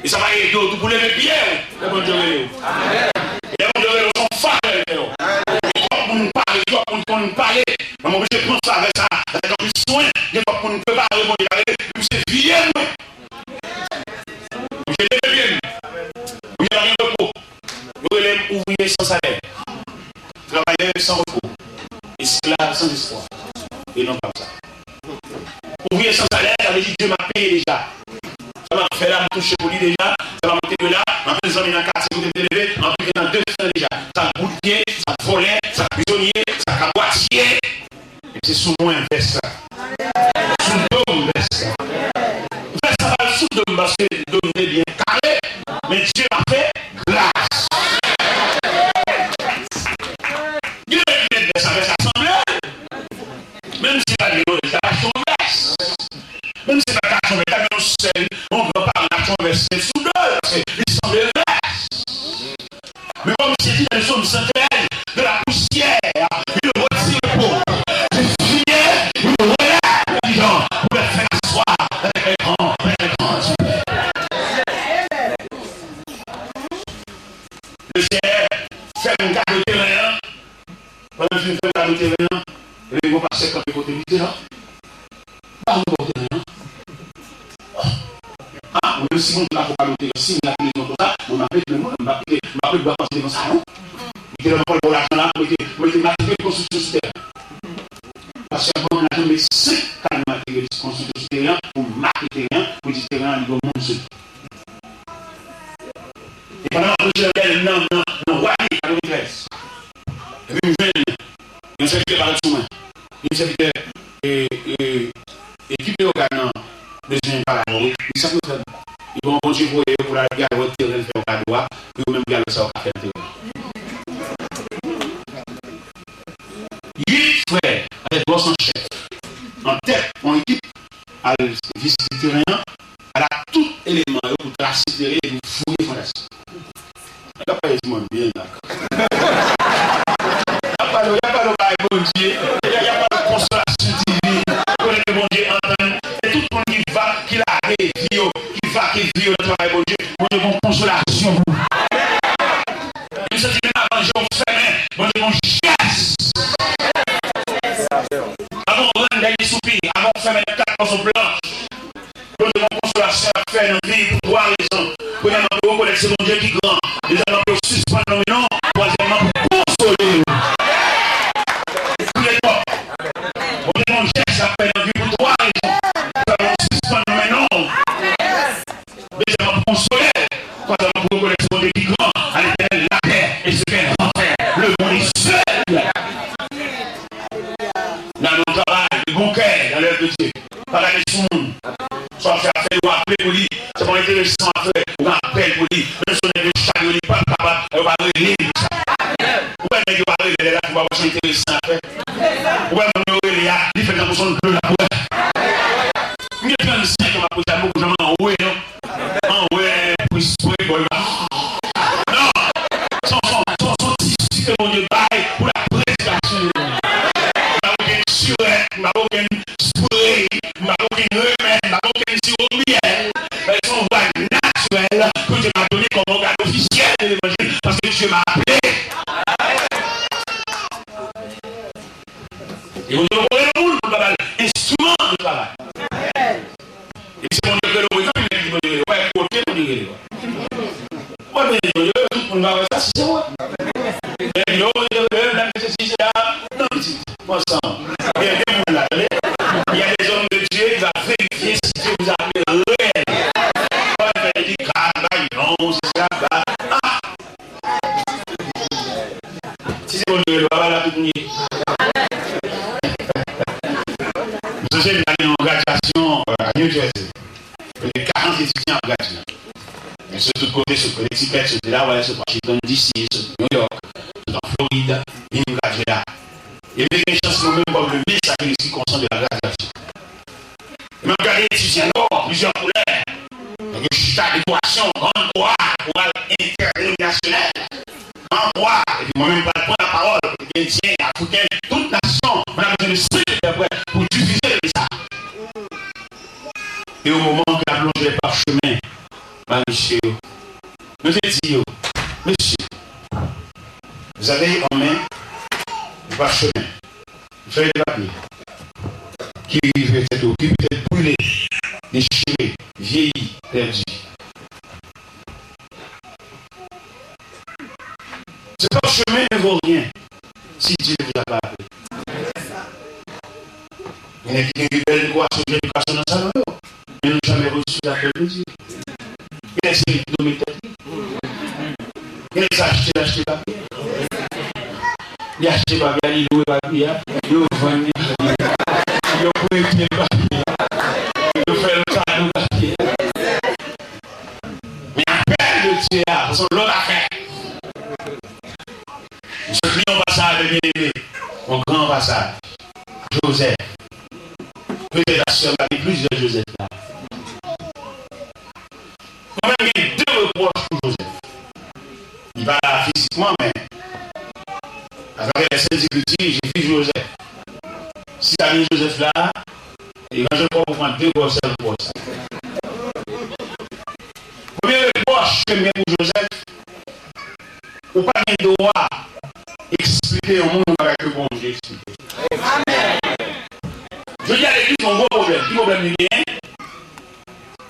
E sa va ede w tou pou leve pye w lè Bondye rele w. E lè Bondye rele w, se yon favè l fè w. Gen twòp moun pale, twòp moun konn pale. Men m oblije pran sa, avè sa, avèk anpil swen. Gen twòp moun prepare, Bondye ta rele, epi se vye mwen. Bondye leve pye m. Bondye pa gen repo. Yo rele m ouvriye san salè, travayè san repo, esklav san espwa. E non pa m sa. Ouvriye san salè, sa vle di Dye m ap peye deja. Sa m ap fè la, m touche pou li deja. Sa m ap monte de la, anpil zanmi nan katye kote m te leve, anpil gen nan de fren deja. Sa k boutye, sa k vòlè, sa k prizonye, sa k kabwatye. Epi se sou mwen vès la. Sou do m vès la. Vès la pa sou do m paske do m te byen kare, men Dye pa fè gras. Gen moun ki met vès la, vès la sanble. Menm si pa gen yon, li ta achte yon vès. Menm si pa ta achte yon vès, ta gen yon sèl, yon gran paran achte yon vès, met sou do l, paske li sanble vès. Mais comme c'est dit dans le psaume cent treize, de la poussière, il retire le pauvre. Du fumier, il relève l'indigent, pour le faire asseoir avec les grands, avec les grands du peuple. Le Seigneur fè m kado teren an. Pandan l fin fè m kado teren an, ebyen, gon pastè kanpe kote m, li di, "Non, m pa vle ba w teren an." Ah, mwen menm si Bondye pa fè w kado teren, si m lakile non konsa, mwen m ap met men mwen, m p ap kite, m p ap ret bwa panse devan sa non. Li te lè m pral ba w lajan la, mwen te, mwen te matrikile konstriksyon sou teren. Pastè ban m lajan, m met senk kad matrikile konstriksyon sou teren an, pou m make teren an, pou di teren an, li gon moun sou li. E pandan m ap preche nan, nan, nan, nan Wani, katreventrèz, epi m jwenn yon sèvitè parèt sou mwen. Li di, "Sèvitè, e, e, ekip Leyogàn nan bezwen pale avè w, wi." Li di, "Sa k yo fè m?" Li di, "Bon, Bondye voye yo pou l al gade wè teren l fè yo kado a, pou yo menm gade sa yo ka fè nan teren." Uit frè avèk bòs an chèf, an tèt yon ekip, al vizite teren an, al ak tout eleman yo pou trase teren epi fouye fondasyon. Y ap pale timoun byen la. Y ap pale, y ap pale bagay Bondye. Y ap, y ap pale konsolasyon divin. Kote ke Bondye antann. E tout moun ki va, ki lage vi yo, ki vake vi yo nan travay Bondye, Bondye gon konsolasyon pou ou. E m santi menm avan je w fèmen, Bondye gon jès. Avan w rann dènye soupi, avan w fèmen nan kat mòso blanch, Bondye gon konsolasyon l ap fè nan vi pou twa rezon. Premyèman, pou rekonèt se Bondye ki gran. Dezyèmman, pou yo sispann nonmen non w. Twazyèmman, pou konsole yo. Kriye twòp. Bondye gon jès l ap fè nan vi pou twa rezon. Premyèman, pou sispann nonmen non w. Dezyèmman, pou konsole l. Twazyèmman, pou rekonèt se Bondye ki gran. À l'Éternel la terre et ce qu'elle renferme. Le monde est seul. Nan yon travay de bon kè dans l'œuvre de Dieu. Pa gade sou moun. Sa w ap fè, fè l, w aple pou li. enteresan a fè, ou gen apèl pou li. Menm si yon nèg yo chalye, li p ap kapab, yo pa rele l pou sa. Ou wè nèg yo pa rele lè l ap fè, ou pa wè se enteresan a fè. Ou wè moun yo rele a, li fè tankou se yon dlo l ap bwè. M gen trannsenk an, m ap predi a, m poko janm anwe, non. Anwe, plis pre, bò, li pa. Non! Se yon, se yon, se yon, se yon ti sik ke Bondye bay pou la predikasyon. M pa okenn sirèt, m pa okenn spray, m pa okenn remèd, m pa okenn siwo myèl. Men se yon vwa natirèl ke Dye m'a donné comme organe officiel de l'évangile, parce que Dieu m'a appelé. E Bondye poko rele moun pou l pa ba l enstriman de travay. Epi se Bondye k rele w, epi nèg di Bondye rele w. Wè kote Bondye rele w. Mwen, Bondye rele w, tout moun pa wè sa, si se wè. Nèg yo, Bondye rele w, nèg se si, se la. Non, pitit, pran san w. Gen, gen moun la, tande. Il y a des hommes de Dieu, il va vérifier si Dieu vous a appelé réellement. Wè, fè di, kalm, bay non, se sa, ba. Ah! Si se Bondye rele w, pa pale a tout moun ye. M sonje m t al nan yon gradyasyon, euh, a New Jersey. Kote karant etidyan ap gradye. Men sot tout kote, sot Connecticut, sot Delaware, sot Washington D C, sot New York, sot an Florid, vin gradye la. E m te gen chans mwen menm kòm le Miss Académie Constant de la graduation. E m ap gade etidyan yo, plizyè koulè. Donk, yo chita, dekorasyon, grann koral, koral entèdenominasyonèl, gran koral. Epi mwen menm pral pran lapawòl, kote gen Endyen, Afriken, tout nasyon, mwen ap bezwen de senk entèprèt pou difize mesaj. E o moman ke n ap lonje lè pachemen ba mesye yo, nou te di yo, mesye, zave an men, pachemen. Fèy de papye ki rive tèt ou, ki petèt brile, dechire, vyeyi, pèdi. Ce parchemin ne vaut rien si Dieu ne vous a pas appelé. Gen nèg ki gen de bèl dekorasyon, bèl dekorasyon nan salon yo. Men nou jamè resevwa apèl de Dye. Gen nèg se li ki nonmen tèt li. Gen nèg se achte, l achte papye. Li achte papye a, li lwe papye a, yo vann li papye a. Yo prete l papye a. Yo fè l kado papye a. Men apèl de Dye a, se yon lòt afè. M sot li yon pasaj, byeneme, yon gran pasaj. Jozèf. Petèt aswè m ap li plizyè Jozèf la. Mwen menm gen de repwòch pou Jozèf. Li pa la fizikman, men atravè les Saintes Écritures, j'ai vu Joseph. Si ta gen Jozèf la, e ranje kò w pou pran de gòl sèl repwòch sa. Premye repwòch ke m gen pou Jozèf, ou pa gen dwa eksplike yon moun yon bagay ke Bondye eksplike. Jodi a, legliz gen yon gwo pwoblèm. Ki pwoblèm li genyen?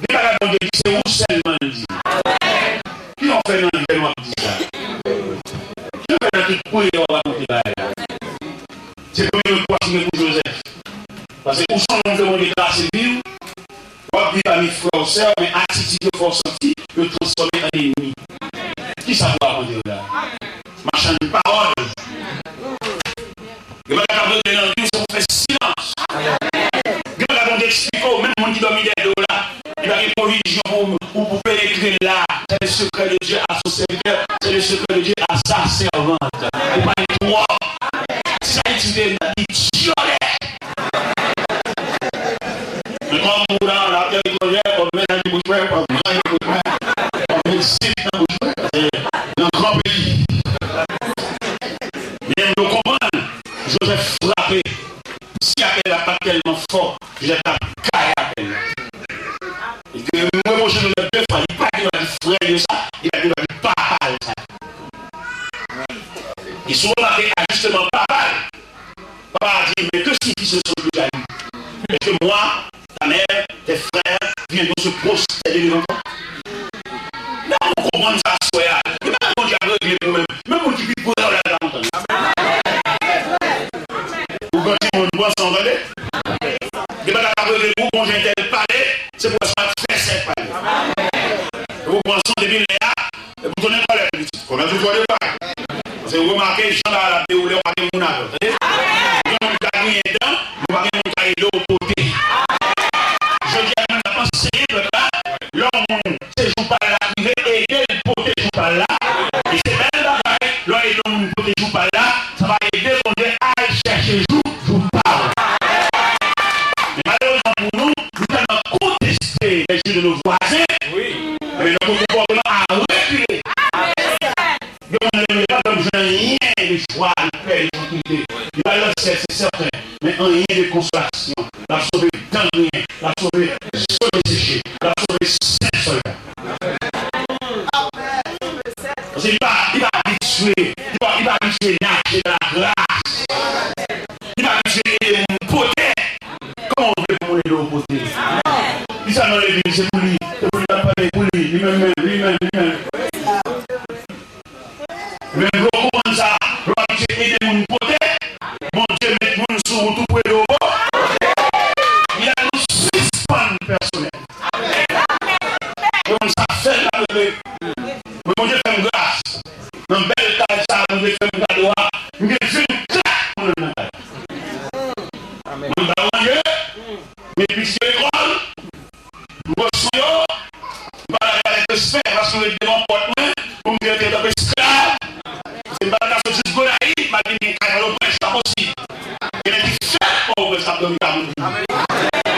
Gen bagay Bondye di, se ou sèlman l di. Ki w fè nan lè w ap di sa? Ki w fè nan tout priyè w ap rakonte bagay la? Se premye repwòch mwen pou Jozèf. Paske ou se yon moun ke Bondye trase vi w, w ap viv pami frè w, sè w, men atitid yo fè w santi yo transfòme an enmi. Kisa pou rakonte yo la? Machann pawòl. Gen bagay k ap regle nan vi w, se pou fè silans. Gen bagay Bondye eksplike w, menm moun ki dòmi dèyè do w la, li pa gen pwovizyon pou, pou, pou penetre l la. C'est le secret de Dieu à son serviteur, c'est le secret de Dieu à sa servante. Ou pa gen twòp. Si sa itilite, li dyòlè. Men kòm ou la, la tè etranjè, kòm mennaj li pou fè, kòm mari li pou fè, kòm medsin nan pou fè, nan gran peyi. Men yo konprann, Jozèf frape. Si apèl la pa t tèlman fò, Jozèf t ap gaye apèl la. E ke m repwoche Jozèf de fwa, li pa t dwe di frè l yo sa, li pa t dwe di papa l sa. E si w remake ajisteman papa l, papa a di, mais que signifie ce son que tu as lu? Est-ce que moi, ta mère, tes frères viendront se prosterner devant toi? Nan ou konprann sa aswè a. Li pa Bondye ap regle pwoblèm. Menm moun ki pi prè w la, l ap kontan. Ou gen timoun, pran san w, tande. Li pa t ap regle pou w, bon jan entèl pale, se pou w sa fè sèk pale. Ou pran san depi lè a, epi w tounen kòlè pitit. Kòmè toujou de bagay. Paske ou remake jan bagay la ap dewoule, ou pa gen moun avè w, tande. Gen moun ka griyen dan, men pa gen moun ka ede w pote. Jodi a, nou menm n ap anseye pèp la, lè yon moun se se jou, jou pa w. Men malerezman pou nou, nou tèlman konteste les jeux de nos voisins, men nou konpòteman a rekile. Gen moun nan yo, yo pa janm jwenn anyen de jwa, de pè, de trankilite. Yo al nan syèl, se sèten, men anyen de konsolasyon. L ap sove dan griyen, l ap sove zo deseche, l ap sove sen sèlman. Paske li pa, li pa abitye, li pa, li pa abitye naje nan lagras. Li pa abitye ede moun pote. Kòman w vle pou moun ede w pote? Li sèlman legliz, se pou li, se pou li l ap pale, pou li, li menm menm, li menm, li menm. Men lè w konprann sa, lè w abitye ede moun pote, Bondye met moun sou wout ou pou ede w pote. Li a nou sispann pèsonèl. Mwen konn sa fè l ap rele. Men Bondye fè m gras. Nan bèl kay sa a, Bondye fè m kado a, m gen vennkat moun anndan kay la. Mwen ba w manje, men pitit yo lekòl, m pran swen yo, m pale avèk respè, paske yo ret devan pòt mwen, pou m vin rete tankou esklav. Se m pa ta sot jis Gonayiv, m al vin gen kay Pòtoprens, pa posib. Gen nèg ki fèt Pòtoprens k ap dòmi ka moun.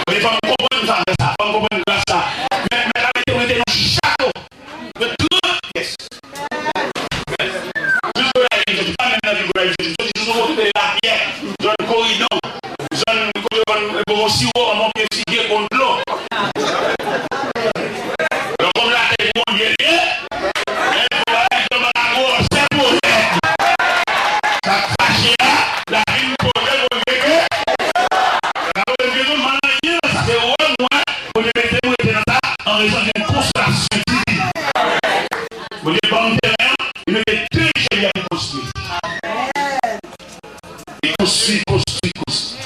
Men fò m konprann sa, fè sa, fò m konprann gras sa. Men, men la mete m rete nan yon chato de trant pyès. Jis Gonayiv, m soti pa menm nan vil Gonayiv, m soti jis yon kote lapyè, zòn Koridon, zòn kote yo vann bonbon siwo, bonbon pye figi, konn dlo. Donk, kòm latè pou Bondye l ye, men pou bagay yo pa ka gwosè pwovèb. Sa k fache a, lavi m pwovèb Bondye ke, sa ka pwovèb Bondye tou, m anyen, sa se wè mwen, Bondye mete m rete nan sa, an rezon d'une consolation divine. Bondye ban m teren an, li mete de jeni a pou konstwi. Li konstwi, konstwi, konstwi.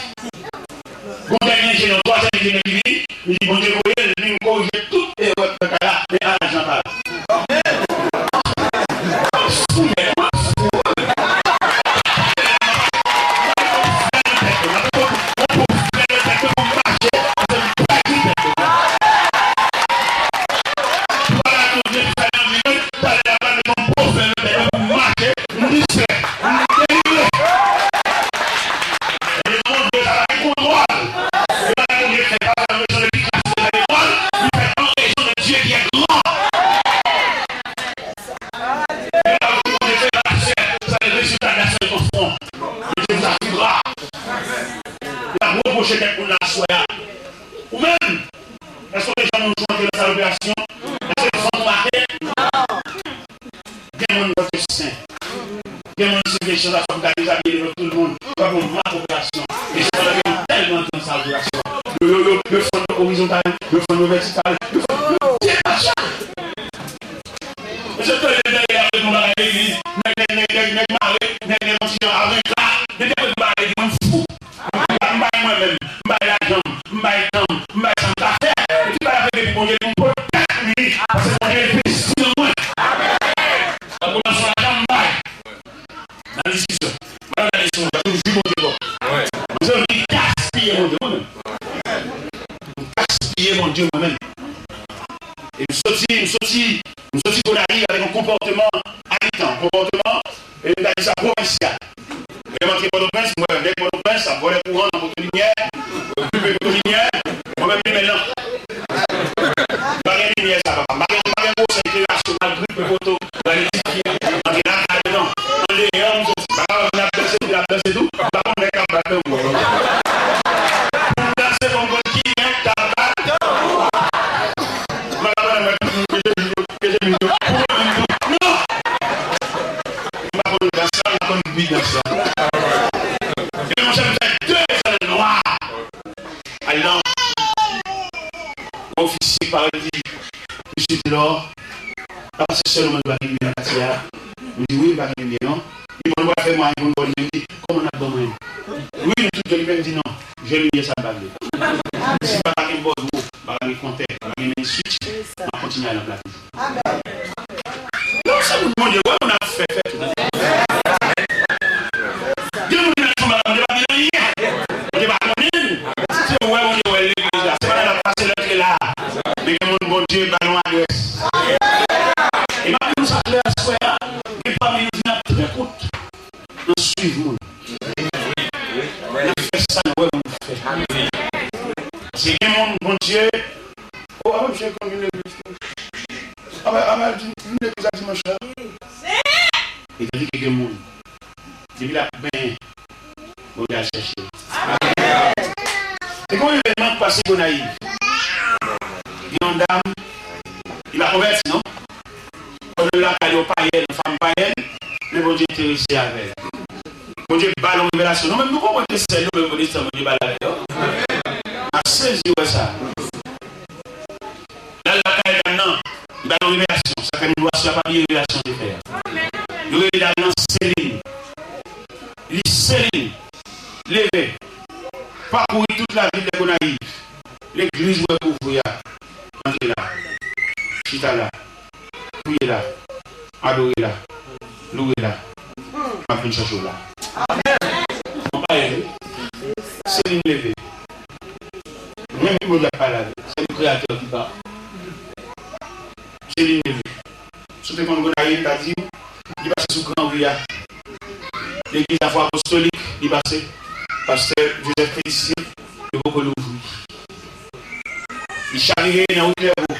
Gon dènye enjenyè, twazyèm enjenyè ki vini, li di, Bondye voye l vin korije tout erè k fèt la, men a lajan pa la. Mwen fou, nèg, mwen fou. Talè a, m di, Bondye, fè nan vi mwen, talè a, m pral met yon pwofè nan tèt mwen pou m mache, m distrè, m delivre. E Bondye, sa pa gen kontwòl. Se pa Bondye ki fè, pa an rezon de ki klas li fè lekòl, li fè an rezon de Dieu qui est grand. E pa Bondye fè la chair, sa se rezilta de la chair et son front. Bondye vous a vu gras. L ap repwoche kèk moun la aswè a. Ou menm, èske w te janm wè yon jou antre nan sal operasyon? Èske w santi w make? Gen moun k ap fè sen. Gen moun se kesyon sa fòk gade sa byen devan tout moun. Fòk yon mak operasyon. E se pandan ke yo tèlman antre nan sal operasyon. Yo, yo, yo, yo fann yo orizontal, yo fann yo vètikal, yo fann yo detache. Mesye, tande, tande, y ap reponn bagay legliz. Nèg, nèg, nèg, nèg, nèg mare, nèg, nèg yon ti jan avèk la. Nèg ap reponn bagay legliz, mwen fou. M bay mwen menm, m bay lajan m, m bay tan m, m bay sa m ka fè. Epi bay avèk epi Bondye di m pote tèt li, paske Bondye envesti nan mwen. Sa pou nan son lajan m bay. Nan diskisyon. Mwen gade sou mwen, toujou Bondye bon. Mwen se yon ki gaspiye Bondye mwen menm. M gaspiye Bondye mwen menm. E m soti, m soti, m soti Gonayiv avèk yon konpòteman abitan, konpòteman, e m ta di sa, pwovensyal. Lè m antre Pòtoprens, m wè nèg Pòtoprens ap vòlè kouran nan poto limyè, yo koupe poto limyè, mwen menm limen lanp. M pa gen limyè sa, papa. M pa gen, m pa gen gwo san eklerasyon, m al gripe poto, gade ti fi, antre lakay dedan, andeyò, m soti. M pa ka wè moun ap danse, moun ap danse tou, m pa konn nèg k ap bat tanbou. Pou m danse, fò m konn ki nèg k ap bat tanbou. M pa ka wè nèg k ap bat tanbou, ke se moun yo, ke se moun yo. Pou mwen menm tou, non! M pa konn dans la, m pa konn bi dans la. Ebyen, monchè, m fè de zòn nwa. Al nan yon ofisye k parèt, li di, Mesye Telor, pa pase sèl ou menm ki pa gen limyè nan katye a. M di, wi, m pa gen limyè, non. Li di, bon, nou pral fè mwayen pou nou ba w limyè. M di, kòman n ap ban mwen? Wi, nou tout gen limyè. M di, non, jèn limyè sa m pa vle. Si m pa gen bòdwo, m pa gen kontè, m pa gen men switch, m ap kontinye al nan plafon. Non, se moun Bondye wè moun ap fè fè tou. Gen moun nan chanm la, Bondye pa gen anyen. Bondye pa konnen l. Si se wè Bondye wè legliz la, se pa nan l ap pase l antre la. Men gen moun Bondye ba yon adrès. E m ap di nou sa klè aswè a, gen pami nou di n ap trè kout nan swiv moun. ap benyen. Bondye al chèche yo. E gen yon evènman k pase Gonayiv. Gen yon dam, li pa konvèti non. Kòm l lakay yon payèn, yon fanm payèn, men Bondye enterese avè l. Bondye ba l yon revelasyon. Nou menm nou konprann ke sèl nou menm Bondye, sèl Bondye ba l avè yo. M ap sezi wè sa. L al lakay dam nan, li ba l yon revelasyon. Sa fè nou wè si a pa bliye revelasyon te fè a. Yo rele dam nan Selin. Li Selin, leve, pakouri tout lavil de Gonayiv. Legliz ou wè k ouvri a, antre la, chita la, priye la, adore la, louwe la. M ap vin chèche w la. Mwen pa ye, wi. Selin leve. Mwen menm ki Bondye ap pale avè l. Se yon kreyatè ki pa. Selin leve. Si w te konn Gonayiv, m ta di w, li pase sou gran ri a. Legliz Lafwa Apostolik, li pase. Pastè Joseph Félicien, yo poko louvri. Li chavire nan ri Klèvo.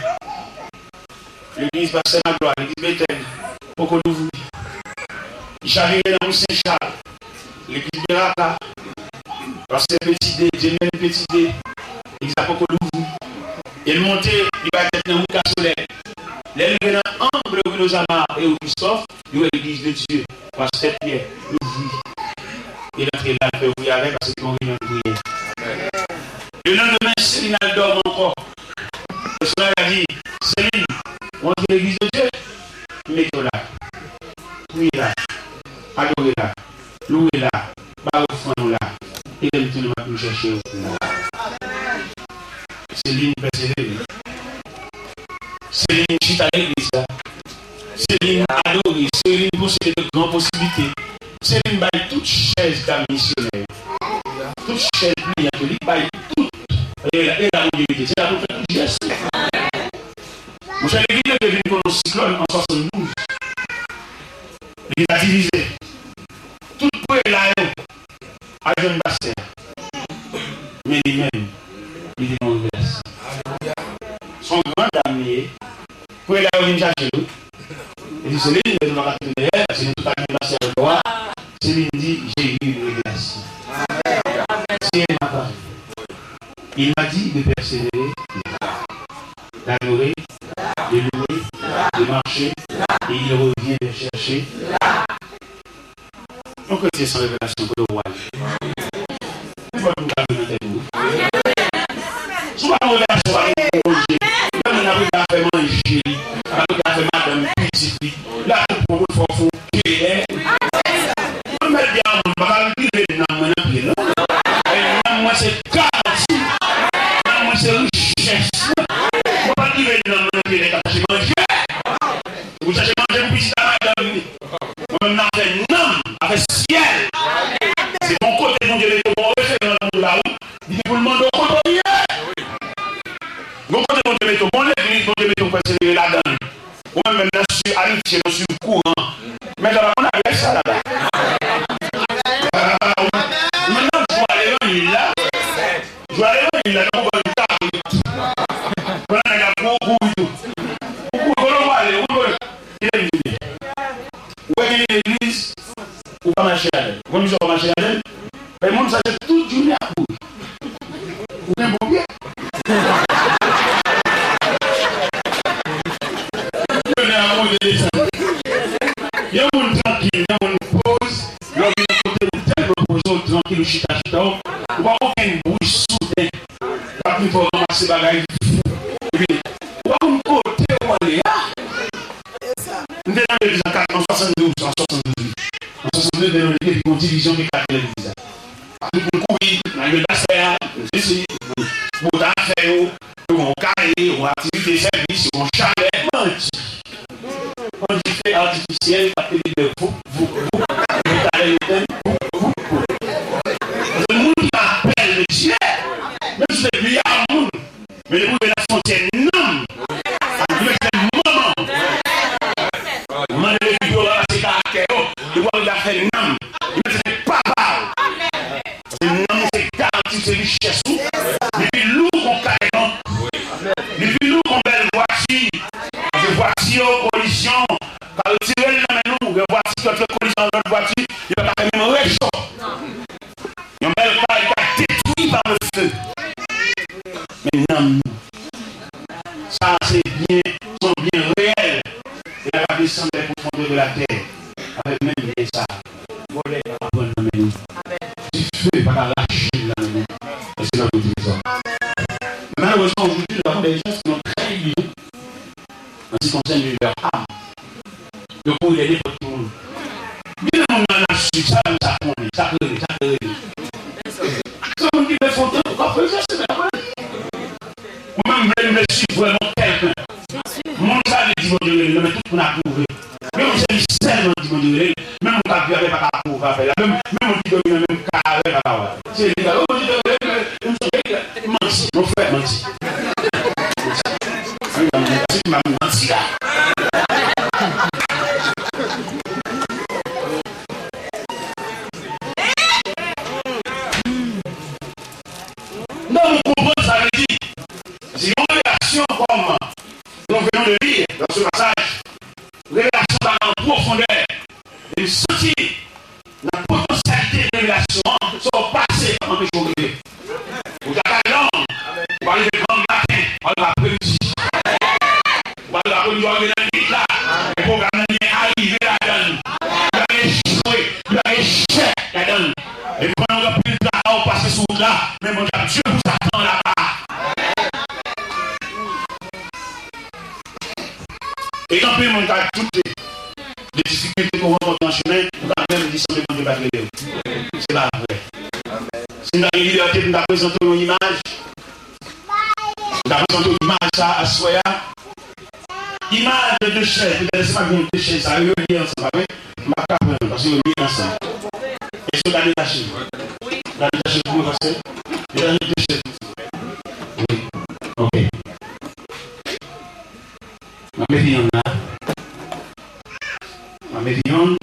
Legliz Pastè Maglwa, legliz Betèl, poko louvri. Li chavire nan ri Sen Chal, legliz Beraka, pastè Petide, Djemèn Petide, legliz la poko louvri. E l monte, li bay tèt nan ri Kasolèl. Lè l rive nan ang ri Lozama e ri Kristòf, li wè legliz de Dye, pastè Pyè, louvri. E l antre la, l fè ouvri avè l, paske se yon reyinyon de priyè. Lelandemen, Selin al dòmi ankò. Pèsonaj la di, Selin, ou antre legliz de Dye? Mete w la. Priye la. Adore la. Louwe la. Ba refren nou la. E lè m tounen, m ap vin chèche w la. Selin pèsevere. Selin chita legliz la. Selin adore. Selin posede de gran posiblite. Selin bay tout chèz dam misyonè yo. Tout chèz pliyan yo, li bay tout. E la, e la Bondye mete. Se la pou fè tout jès. Monchè, legliz yo te vin konn yon siklòn an swasanndouz. Legliz la divize. Tout prela yo al jwenn pastè a. Men li menm, li te gen yon revelasyon. Se yon gran dam li ye. Prela yo vin chache l, wi. Li di, Selin, nou pa ka kite dèyè, paske nou tout al jwenn pastè a ankò a. Selin di, J'ai eu une révélation. Ciel m'a parlé. Il m'a dit de persévérer, d'adorer, de louer, de marcher, et il revient me chercher. Yon kretyen san revelasyon, kote w ale? Ou pa vin gade nan tèt ou. Si w pa gen revelasyon, w pa gen bon Bondye. Lè moun ap rete afè manje li, ap rete afè madanm, pitit li, la tout pwòp fò fon kèlè. Mwen mèt di a moun, m pa ka rive nanm mwen nan pye, non. E nanm mwen se garanti. Nanm mwen se richès mwen. Mwen pa rive nanm mwen nan pye nèg k ap chache manje. Ou chache manje pou pitit a madanm li. Mwen menm nan afè nanm, afè syèl. Se bon kote Bondye mete w, bon referan nan moun la, wi. Li gen pou l mande w kote w ye. Bon kote Bondye mete w, bon legliz Bondye mete w, pèsevere ladan l. Ou menm menm nan swiv amitye, nan swiv kouran. Men sa pa konn adrès sa laba. Ou menm nan jwa levanjil la. Jwa levanjil la, nan konprann kabrit. Pandan nèg ap kouri, kouri tou. Ou kouri, kote w ale, ou kouri. Kite m di w. Ou wè gen legliz, ou pa mache ladan l. Ou konn kisa w pa mache ladan l? Men moun sa se tout jounen ap kouri. Ou gen bon pye. Jounen ap monte desann. Yon moun trankil, yon moun poz, lè w vin kote ou tèlman poze w, trankil, ou chita, chita w, ou pa okenn bri souden. L ap vin fè w ranmase bagay fou. Epi, ou pa konn kote w ale a. M te nan legliz an kat, an swasanndouz, an swasanndouz, wi. An swasanndouz, m te nan legliz, epi gon divizyon ki eklate nan legliz la. Tout moun kouri, nan legliz la, sè a, sesi, bòt afè yo, yo gon kare, yo gon aktivite sèvis, yo gon chalè, bandi. Bandi fè atifisyèl, k ap pede voup, voup, voup. Yo talè yo tèm, voup, voup, voup. Paske moun ki nan apèl de Dye, menm si se milya moun, men depi w rive nan fwontyè nanm, sa vle di se manman. Mande legliz yo ranmase karaktè yo. Depi w rive afè nanm, li mèt se papa w. Paske nanm ou se garanti, se richès ou. Li pi lou k on kay bank. Li pi lou k on bèl vwati. latè avèk menm byen sa. Vòlè pa ka pran l nan men nou. Dife pa ka rache l nan men nou. Èske n ap di sa? Men malerezman, aujourd'hui, nous avons des gens qui ont très bien en ce qui concerne leur âme. Yo kouri dèyè nenpòt ki moun. Gen moun nan ap swiv, sa menm sa konnen, sa k rele, sa k rele. Se moun ki vle fè yon tan, w ap fè sa, se mèt apre. Mwen menm, m vle, m vle swiv vrèman kèlken. Moun sa vle di Bondye rele, men tout moun apwouve. Men yon se li sèlman ki di Bondye rele, menm moun k ap viv avè l pa ka apwouve afè l la. Menm, menm moun ki dòmi nan menm kay avè l pa ka wè. Se li k ap, oh, Bondye te rele m, m sonje l. Manti, nou fè manti. Manti. Wi, manti, manti, manti la. Non, nou konprann sa vle di. Se yon relasyon kòm nou venons de lire dans ce passage. Relasyon sa an pwofondè. E m santi nan potansyalite de relasyon an, sa w pase pa anpeche w rive. Ou ta ka long, ou pa rive granm maten, ou pa rive apremidi. Ou pa rive apremidi, ou rive nan nwit la. E pwogram nan gen arive ladan l. Li pa gen echwe, li pa gen echèk ladan l. E pandan w gen anpil traka, ou pase sou wout la, men Bondye ap di pou sa tan laba. E gen anpil moun k ap doute de difikilte ke w rankontre nan chemen, ou ka menm di sanble Bondye pa t rele w. Se pa vre. Si m ta gen libète pou m ta prezante w yon imaj, m ta prezante w imaj sa a aswè a. Imaj de de chèz, petèt se pa gen de chèz sa yo, yo lye ansanm, pa vre? M pa ka pran yo, paske yo lye ansanm. Èske w ta detache? W ta detache pou mwen, pastè? Detache de chèz. Wi. Ok. M ap mete yonn la. M ap mete yonn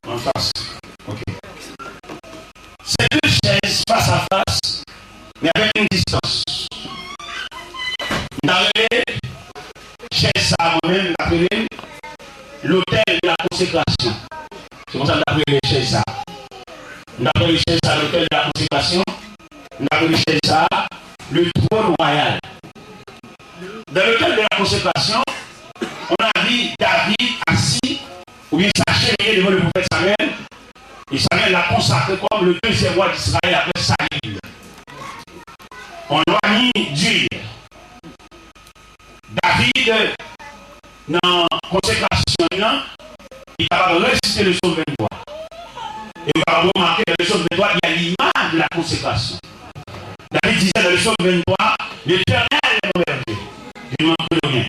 anfas. Ok. Se de chèz fas a fas, men avèk yon distans. M ta rele chèz sa a mwen menm, m ta rele l l'autel de la consécration. Se konsa m ta rele chèz sa a. M ta rele chèz sa a l'autel de la consécration. M ta rele chèz sa a le trône royal. Dans l'autel de la consécration, on a vu David assis, oubyen s'agenouiller devant le prophète Samuel, et Samuel l'a consacré comme le deuxième roi d'Israël après Saül. On lwa ni d'huile. David, nan konsekrasyon li an, li kapab resite le Sòm venntwa. E nou kapab remake dans le Sòm venntwa, il y a l'image de la consécration. David disait dans le Sòm venntwa, l'Éternel est mon berger, je ne manquerai rien.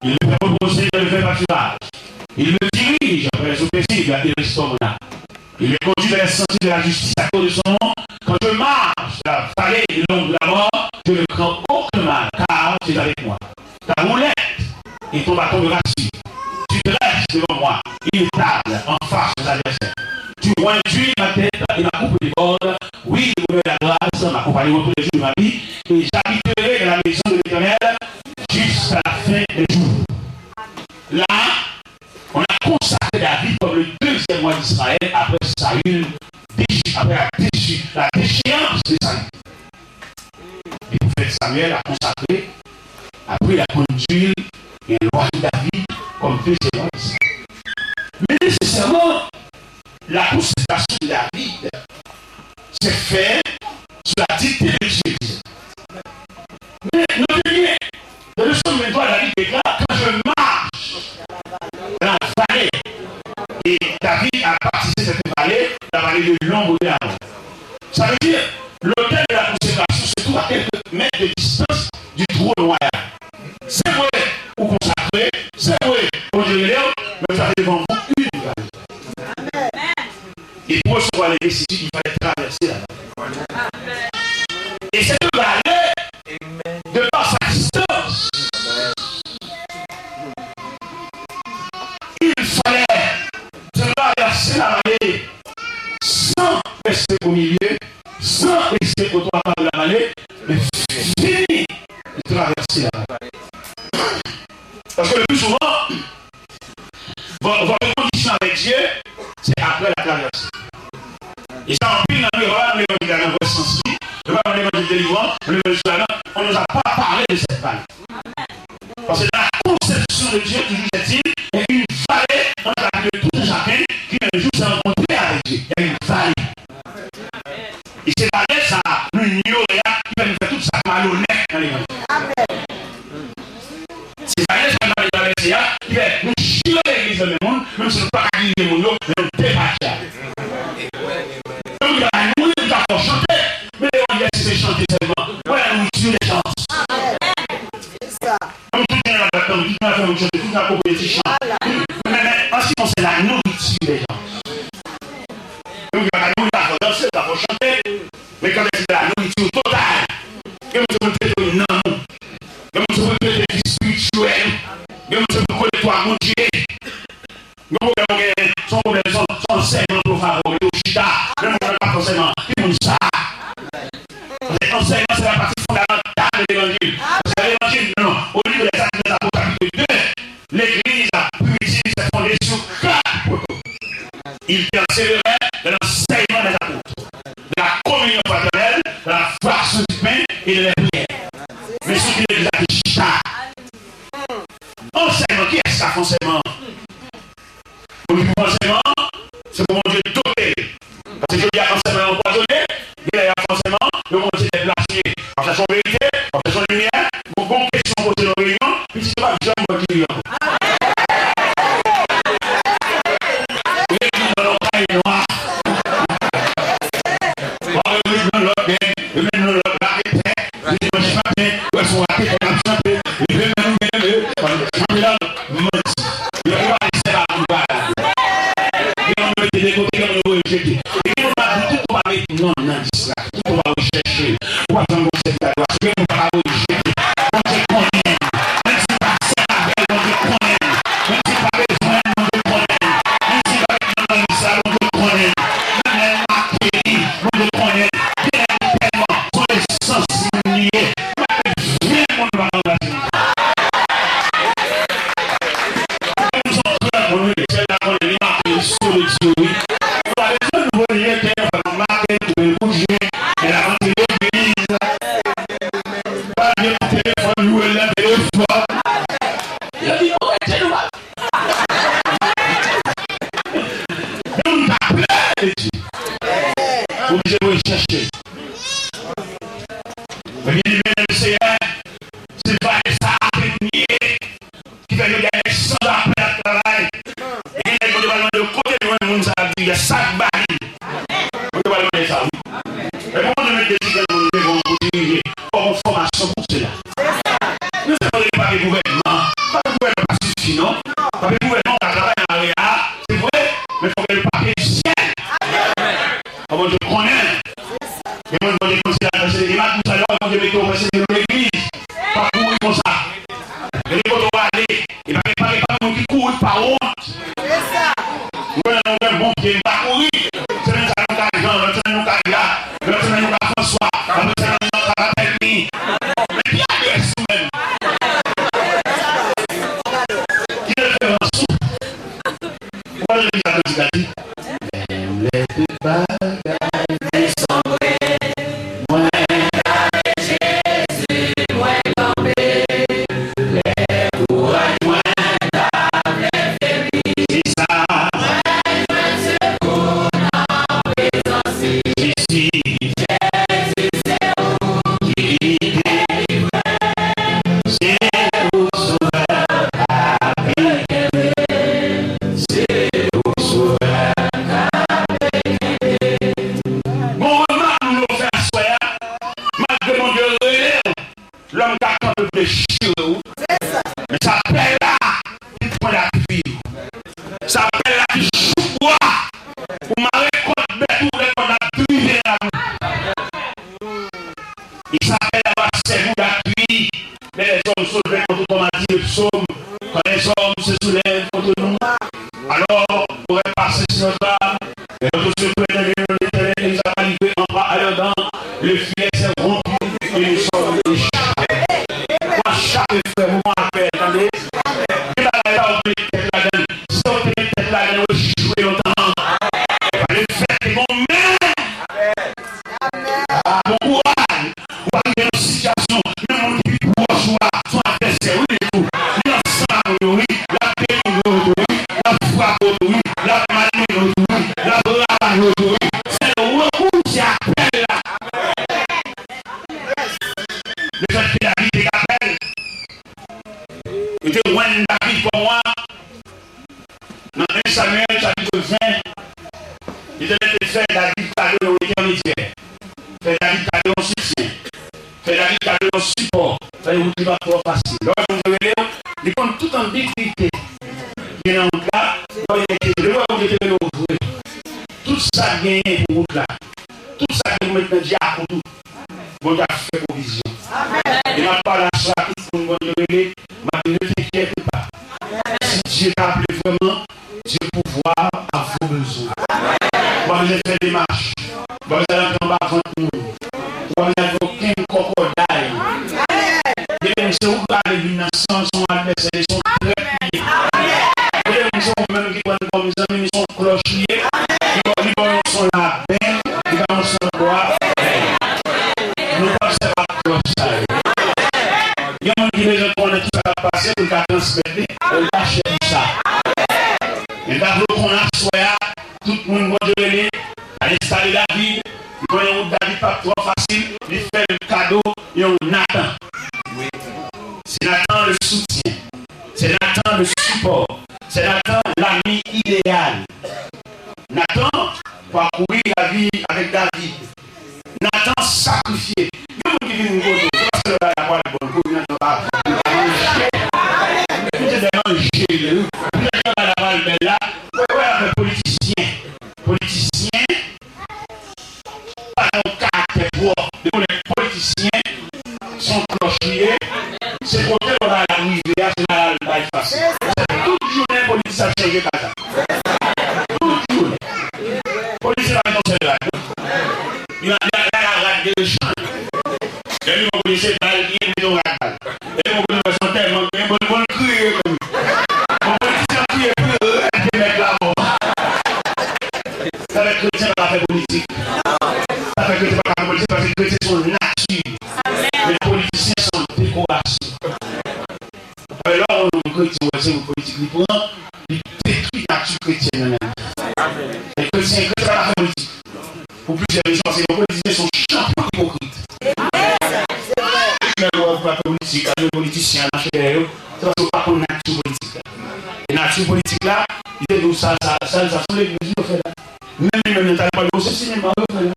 Il me fait reposer dans de verts pâturages. Il me dirige après les eaux paisibles, il restaure mon âme. Il me conduit dans les sentiers de la justice à cause de son nom. Quand je marche dans la vallée de l'ombre de la mort, je ne crains aucun mal, car tu es avec moi. Ta houlette et ton bâton me rassurent. Tu dresses devant moi une table en face des adversaires. Tu ointures ma tête et ma coupe déborde. Oui, l'honneur et la grâce m'accompagneront tous les jours de ma vie, et j'habiterai dans la maison de l'Éternel jusqu'à la fin des jours. Là, on a consacré David comme le deuxième roi d'Israël après Saül, déchi- après la, déchi- la déchéance de Saül. Le prophète Samuel a consacré, après la conduite, un roi David comme deuxième roi d'Israël. Mais nécessairement, la consécration de David se fait sous la dictée de Dieu. Men, notez bien, dans le Sòm venntwa, David déclare, quand je marche dans la vallée, et David a baptisé cette vallée la vallée de l'ombre de la mort. Ça veut dire, l'autel de la consécration se trouve à quelques mètres de distance du trône royal. Se vre, ou konsakre, se vre, Bondye rele w, men sa se devan vous une vallée. Et pour recevoir les bénédictions, il fallait traverser la vallée. Et cette vallée, de par sa distance, il fallait traverser la vallée sans rester au milieu, sans rester aux trois quarts de la vallée, mais fini de traverser la vallée. Parce que le plus souvent, vo- votre condition avec Dieu, c'est après la traversée. E sa, anpil nan nou, yo pa nan levanjil la nan vrè sans li, yo pa nan levanjil delivrans, levanjil la nan, on nous a pas parlé de cette vallée. Parce que dans la conception de Dieu, toujours est-il, il y a une vallée entre la pou chante, tout moun ap konpoze ti chan. Men, men, an ce qui concerne la nourriture des gens, gen moun ki pa ka nouri, pa fò danse, pa fò chante. Men quand il y a la nourriture totale, gen moun se pou l trete w nan moun. Gen moun se pou l trete vi espirityèl. Gen moun se pou l konekte w ak Bondye. Yon pwoblèm ou genyen, se yon pwoblèm, se yon, se yon ansèyman tou favori ou chita. Men moun nan pa fòseman ki moun sa. Paske ansèyman se la pati fondamantal de levanjil. Paske levanjil, non, au livre des Actes des Apôtres, chapitre deux, l'Église primitive s'est fondée sur quatre poteaux. Ils persévéraient dans l'enseignement des apôtres, dans la communion fraternelle, dans la foi sur du pain et de la prière. Men sou ki legliz la te chita? Ansèyman, kiyès k ap fè ansèyman an? Moun ki pou ansèyman an, se pou Bondye dote l. Paske jodi a, ansèyman yo anpwazonnen, genlè y ap fè ansèyman an, yo konn se tèt la siye. W ap chèche yon verite, w ap chèche yon limyè, bon, bon kesyon poze nan reyinyon, pitit yo p ap janm wè ki li ankò. Yo ret nan yon kay nwa. W ap ret nan lòt nèg, yo menm nan lòt la, e pè, li dimanch maten, wè son rate, l ap chante, li vle menm, li vle, chante la, manti. Yo pa li sèl a moun pa la. Gen moun mete de kote, gen moun voye jete. E gen moun pa di tout ou pa met non nan dis la, tout ou pa rechèche. Ou pa janm gon sèl ta dwa. Gen moun pa ka voye jete. Bondye konnen. Menm si pastè avè l, Bondye konnen. Menm si pa bezwen l, Bondye konnen. Menm si pa met non nan lis la, Bondye konnen. Menm lè l make li, Bondye konnen. Gen lè li tèlman son esans moun li ye. Ven moun pa nan plas li. Moun son gran moun, wi. Sèl la konnen li make li sou legliz yo, wi. Nou pa bezwen nou voye jete, nou pa make l, nou voye l pou Dye. Men l ap antre legliz. Pa gen telefòn, loure l nan telefòn. Yo di, "Bon, rete nou pa." Men moun ka plede Dye. Oblije rechèche. Men byeneme nan Senyè, se vale sa a te ye. Ki fè jodi a nèg sanzapèl ap travay. E gen nèg Bondye pral mande yo kote nou jwenn moun sa a, di a sa k ba li. Bondye pral mande sa, wi. E pou Bondye mete de ti grenn moun devan w pou dirije, fò w gon fòmasyon pou sela. Nou se mande papye gouvènman. Papye gouvènman pa sifi, non. Papye gouvènman ou ka travay nan area a, se vre, men fò w gen papye syèl. Fò Bondye konnen. Gen moun Bondye konn se la, se, e maten sa yo, Bondye mete w fè se nan legliz. Pa kouri konsa. Gade kote w ale. E pa gen, pa gen, pa gen moun ki kouri pa wont. Mwen, mwen, bon, m pa kouri. Semèn sa, nou ka Jan, lòt semèn, nou ka Ja, lòt semèn, nou ka Franswa, apre semèn, nou ka Pèmi. Men ki adrès ou menm? Ki referans ou? Ou pa tande sa kantik la di? Menm lè tout bagay te sonbre, mwen avèk Jezi mwen kanpe. Lè kouraj mwen t ap leve mi, se sa. Mwen jwenn sekou nan prezans li. Jezi. Jezi se ou ki delivre. Se ou sovè a pi kenbe. Se ou sovè a pi kenbe. Bon, remak nou yo fè aswè a, malgre Bondye rele w, lòm ka kanpe pou dechire w. Men se apèl la ki pwen dapui w. Se apèl la ki chouk bwa pou mare kòd bèt ou, lè kòd la ap drive nan lakou. E se apèl la va sèvi w dapui. Mais les hommes se levèrent contre toi, m'a dit le psaume. Quand les hommes se soulèvent contre nous, alors, pour passer sur notre âme, et notre Dieu peut aider nous, l'Éternel nous a livrés en bras à leurs dents, le filet s'est rompu, et nous sommes échappés. Mwen chape, frè, mwen apèl, tande. Gen bagay pa ou te met tèt ladan l. Si w te met tèt ladan l, ou echwe lontan. Pa de fèt, te gon men. Ah, bon kouraj. Ou pa rive nan sitiyasyon, men moun ki pi pwòch ou a, se yon advèsè, wi, li tou. Li ansanm ak moun yo, wi. L ap denigre w tou, wi. L ap frape w tou, wi. L ap malmennen w tou, wi. L ap ravaje w tou, wi. Se rekou, se apèl la. Lefètke David te ka fè l, yo te jwenn David kòm wa. Nan en Samyèl, chapit ven, Letènèl te fè David kado yon entèmedyè, fè David kado yon soutyen, fè David kado yon sipò. Sa vle di wout li pa t twò fasil. Lè w wè Bondye rele w, li konn tout an bib met nan dyakout ou. Bondye ap fè pwovizyon. E m ap pale aswè a tout moun Bondye rele, m ap di, ne t'inquiète pas. Si Dye ta vle vrèman, Dye pouvwa a vo bezwen. Ou pa bezwen fè demach. Ou pa bezwen al antre anba vant moun. Ou pa bezwen al fè okenn kòkòday. Gen de moun se ou k rale vin nan san, se yon advèsè, se yon trèt li ye. Gen de moun se ou menm ki pran l kòm zanmi, li se yon klòch li ye. Li ba, li ba w yon son laben, li ba w yon son bwa. Nou p ap sèvi ak klòch sa yo. Gen moun ki bezwen konnen kisa k ap pase pou l ka transmèt li, e l pa chè pou sa. Men ta vle w konn aswè a, tout moun Bondye rele, al enstale David, li konnen wout David p ap twò fasil, li fè l kado yon Natan. C'est Nathan le soutien, c'est Nathan le support, c'est Nathan l'ami idéal. Nathan va courir la vie avec David. Natan sakrifye. Gen moun ki vin kote w, se paske lè bagay la pral bon, kote Natan pa bon, li pa manje. Li te dwe manje, li. Poutèt lè bagay la pral bèl la, wè, wè, afè politisyen. Politisyen pa gen yon karaktè pwòp. Li konnen politisyen, se yon klòch li ye. Se kote lè bagay la rive a, jeneral bay fasil. Tout jounen, politisyen ap chanje kaz la. Tout jounen. Polisye pa gen yon sèl rad, non. Li la, li la, li la rad de chanj. Lè li wè polisye, bal, li mete yon rad bal. Lè li wè polisye, son tèlman gen, bon, bon, kriye menm. Bon, politisyen kriye pi rèd ke nèg la mò. Sa fè kretyen pa ka fè politik. Sa fè kretyen pa ka fè politik, paske kretyen se yon nati. Men politisyen se yon dekorasyon. Alò, lè w wè yon nonm kretyen, w wè se yon politik li pran, li detwi nati kretyèn nan menm. E kretyen, kretyen pa ka fè politik. Pou plizyè rezon, paske yon politisyen se yon chanpyon ipokrit. Lè w wè w pa fè politik, pa jwe politisyen, al mache dèyè yo, se paske w pa konn nati politik la. E nati politik la, li te di w sa, sa, sa, sa, se yon legliz yo fè la. Menm li menm nan ta pral di w se sinema yo fè la.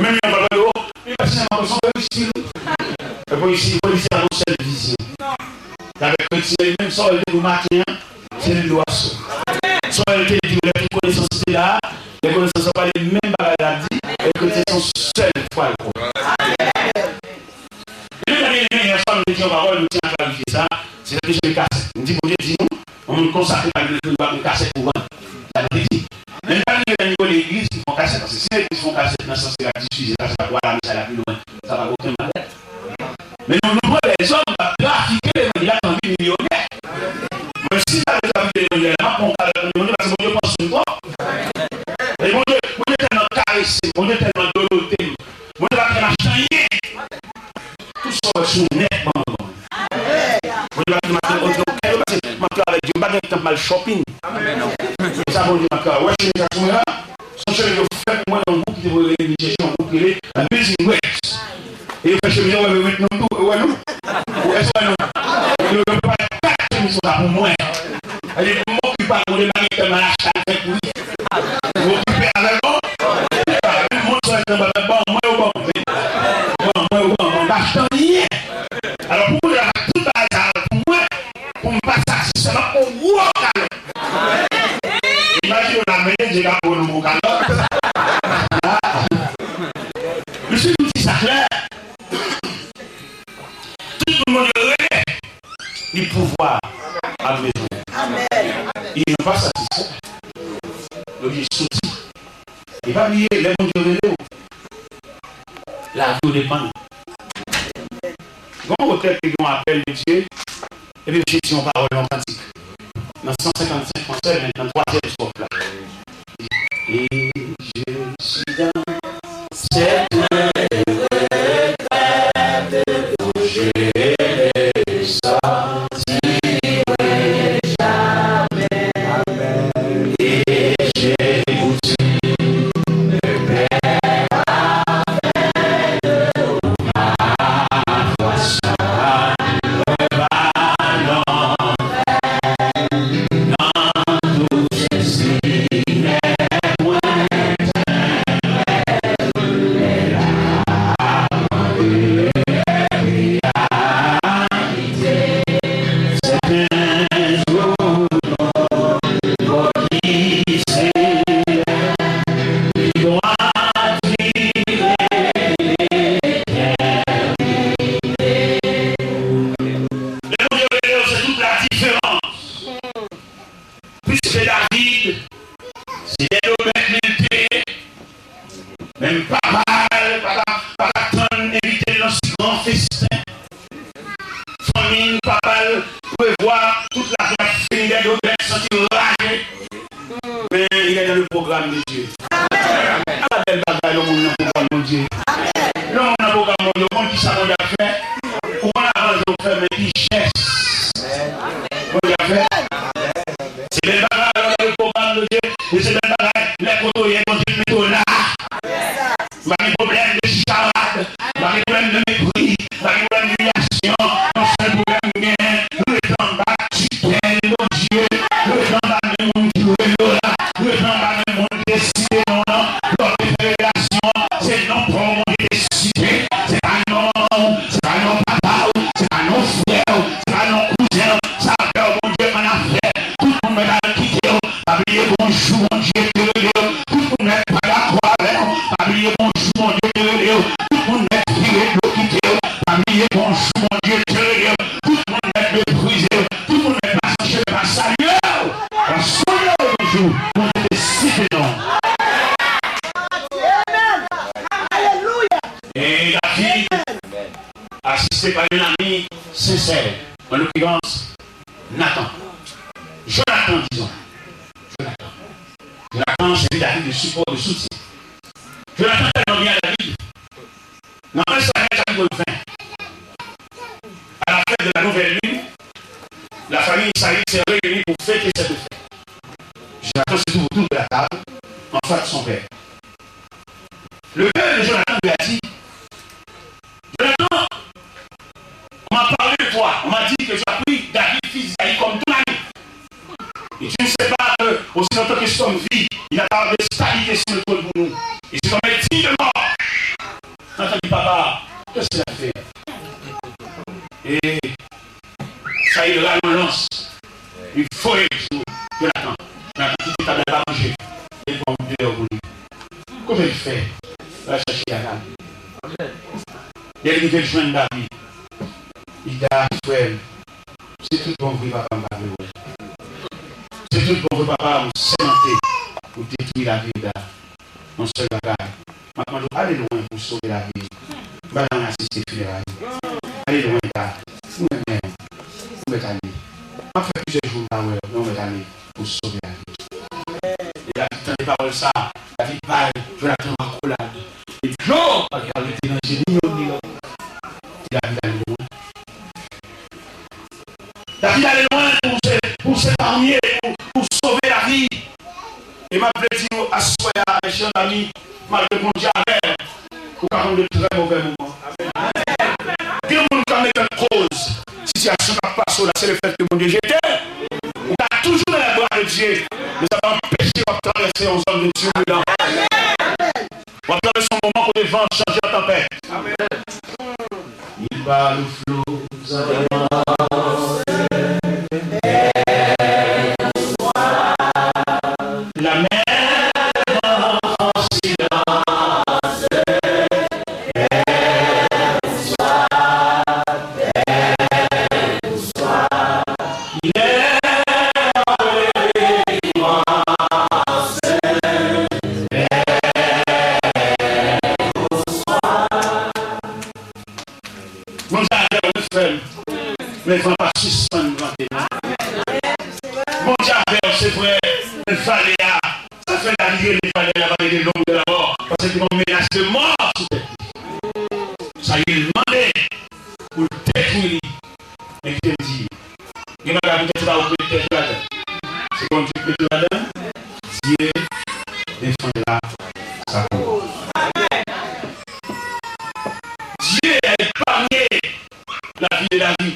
Menm li menm pral di w, li pa sinema, se yon peyi stil. E polisye, polisye a gon sèl vizyon. Avèk kretyen li menm, sa w te di w maten an, se li l di w aswè. Sa w te di w lè tout konesans te la, lè konesans la pale menm bagay la di, e kretyen se yon sèl fwa l kwè. Epi, gade, men, yè swa, m te di yon pawòl, m te an klarifye sa, se sa kesyon de kasèt. M di, Bondye di nou, yon moun konsakre pa gen dwa gen kasèt pou vann. Sa Bondye di. Men, m pa rive nan nivo legliz ki fè yon kasèt, paske si legliz fè yon kasèt nan sans ke l ap difize kasèt la pou al ame sa la pi lwen, sa pa gen okenn malè. Men nou, nou pran lèzòm k ap trafike levanjil la, k anvi milyonè. Mwen, si m ta vle trafike levanjil la, m ap pran yon kalòt nan men Bondye, paske Bondye pran swen m twòp. E Bondye, Bondye tèlman karese m, Bondye tèlman dolote m, Bondye pa kite m achte anyen. Tout sa w wè sou nèt, ban mwen, ban mwen. Bondye pa kite m achte anyen, ok, ok, paske m ap travay di, m pa gen tan pou m al shopping. E sa Bondye m ap travay. Ou wè chemiz sa sou mwen la? Se yon chemiz yo fè pou mwen nan yon gwoup ki te voye rele vin chèche, yon gwoup ki rele Amazing Grace. E yo fè chemiz yo, wè, wè, wè, non, tou, wè, non. Ou wè, wè, non. Yo, yo pa kat chemiz sa pou mwen. Sa vle di, m okipe ak Bondye, m pa gen tan m al achte al fè kouri. M okipe avè l, non. Menm moun sa nan bò, ban mwen, yo ban mwen. Ban mwen, yo ban mwen. M pa achte anyen. Alò, pou Bondye ap fè tout bagay sa yo pou mwen, pou m pa satisfè, m ap pran yon gwo kalòt. Imajine w la, men Dye ka ba w yon gwo kalòt. Mesye, nou di sa klè. Tout moun Bondye rele, li pouvwa ap bezwen. Li pa satisfè. Li oblije soti. E pa bliye, lè Bondye rele w, lavi w depann. Gon otè ki te gen yon apèl de Dye, epi misye di yon pawòl nan kantik. Nan san senkannsenk fransè, men nan twazyèm estròf la. Et je suis dans cette retraite où je ne sortirai jamais. Et j'ai coutume de faire avec ma foi sans revalon. Nan tout Jezi, mwen Menm papa l pa ta, pa ta tann envite l nan si gran festen. Fanmi l, papa l, prevwa tout lavi ap fini dèyè do, santi raje. Men il est dans le programme de Dieu. Ala bèl bagay lè yon moun nan pwogram Bondye. Lè yon moun nan pwogram Bondye, ou konn kisa Bondye ap fè? Ou konn avan yo fè men ki jès Bondye ap fè? Se bèl bagay lè w nan le pwogram Bondye. E se bèl bagay lè kote w ye Bondye mete w la. M pa gen pwoblèm de chicharad, m pa gen pwoblèm de mepri, m pa gen pwoblèm de imilyasyon. Yon sèl pwoblèm m genyen, rete anba titèl Bondye, rete anba men moun ki rele w la, rete anba men moun ki te site non w lan. Lè w te fè revelasyon, se non pa w Bondye te site, se pa non manman w, se pa non papa w, se pa non frè w, se pa non kouzen w, sa fè w Bondye annafè. Tout moun mèt al kite w, pa bliye gon jou Bondye te rele w. Tout moun mèt pa dakò avè w, pa bliye gon jou Bondye te rele w. Tout moun mèt vire do kite w, pa bliye gon jou Bondye te rele w. Tout moun mèt meprize w, tout moun mèt pase nan chemen pa salye w. Paske yon jou Bondye te site non w. E David, asiste pa yon ami sensè, an lokirans, Nathan. Jonathan, dizon. Jonathan. Jonathan sèvi David de sipò, de soutyen. Jonathan tèlman byen a David, nan en Samyèl chapit ven, à la fête de la nouvelle lune, la famille Saül s'est réunie pour fêter cette fête. Jonathan se trouve autour de la table, en face de son père. Le père de Jonathan lui a dit, Jonathan, on m'a parlé de toi, on m'a dit que tu as pris David, fils d'Isaï, comme ton ami. Et tu ne sais pas que, aussi longtemps que cet homme vit, il n'a pas de stabilité sur le trône pour nous. Et cet homme est digne de mort. Nathan di, papa, kiyès ki ap fè? E Sayil rale yon lans, li voye l sou Jonatan. Jonatan kite tab la, li pa manje. Li pran wout deyò pou li. Kòman l fè? L al chèche David. Lè l rive, l jwenn David. Li di a frè l, se tout bon vre papa, m pa vle wè. Se tout bon vre papa, ou sèmante pou detwi lavi Yuda. Yon sèl bagay, m ap mande w ale lwen pou w sove lavi l. M pa ta renmen asiste fineray. Ale lwen la. Ou renmen l. Ou mèt ale. M ap fè plizyè jou m pa wè l, men ou mèt ale pou w sove lavi l. E David tande pawòl sa a, David bay Jonatan yon akolad. E dlo pa t ka rete nan je ni yonn ni lòt. E David ale lwen. David ale lwen pou se, pou se parye, pou, pou sove lavi. E m ap vle di nou aswè a, mèchè zanmi, malgre Bondye avè w, ou ka konn de trè movè moman. Gen moun k ap mete an koz sitiyasyon k ap pase w la, se lefètke Bondye jete w. Ou ka toujou dans les bras de Dieu, men sa pa anpeche w ap travèse yon zòn de turbilans. W ap travèse yon moman kote van ap chanje an tanpèt. Amèn. Il va le flot. La mer en silence. Il est Bondye avè w, wi, frè m. Men van pa sispann vante, non. Bondye avè w, se vre, men vale a, sa fè David rele vale a la vallée de l'ombre de la mort, paske te gen yon menas de mò sou tèt li. Sayil mande pou l detwi li. Men kite m di, gen bagay poutèt se pa ou k met tèt ou ladan. Se Bondye k met ou ladan. Dieu défendra sa cause. Dieu a épargné la vie de David.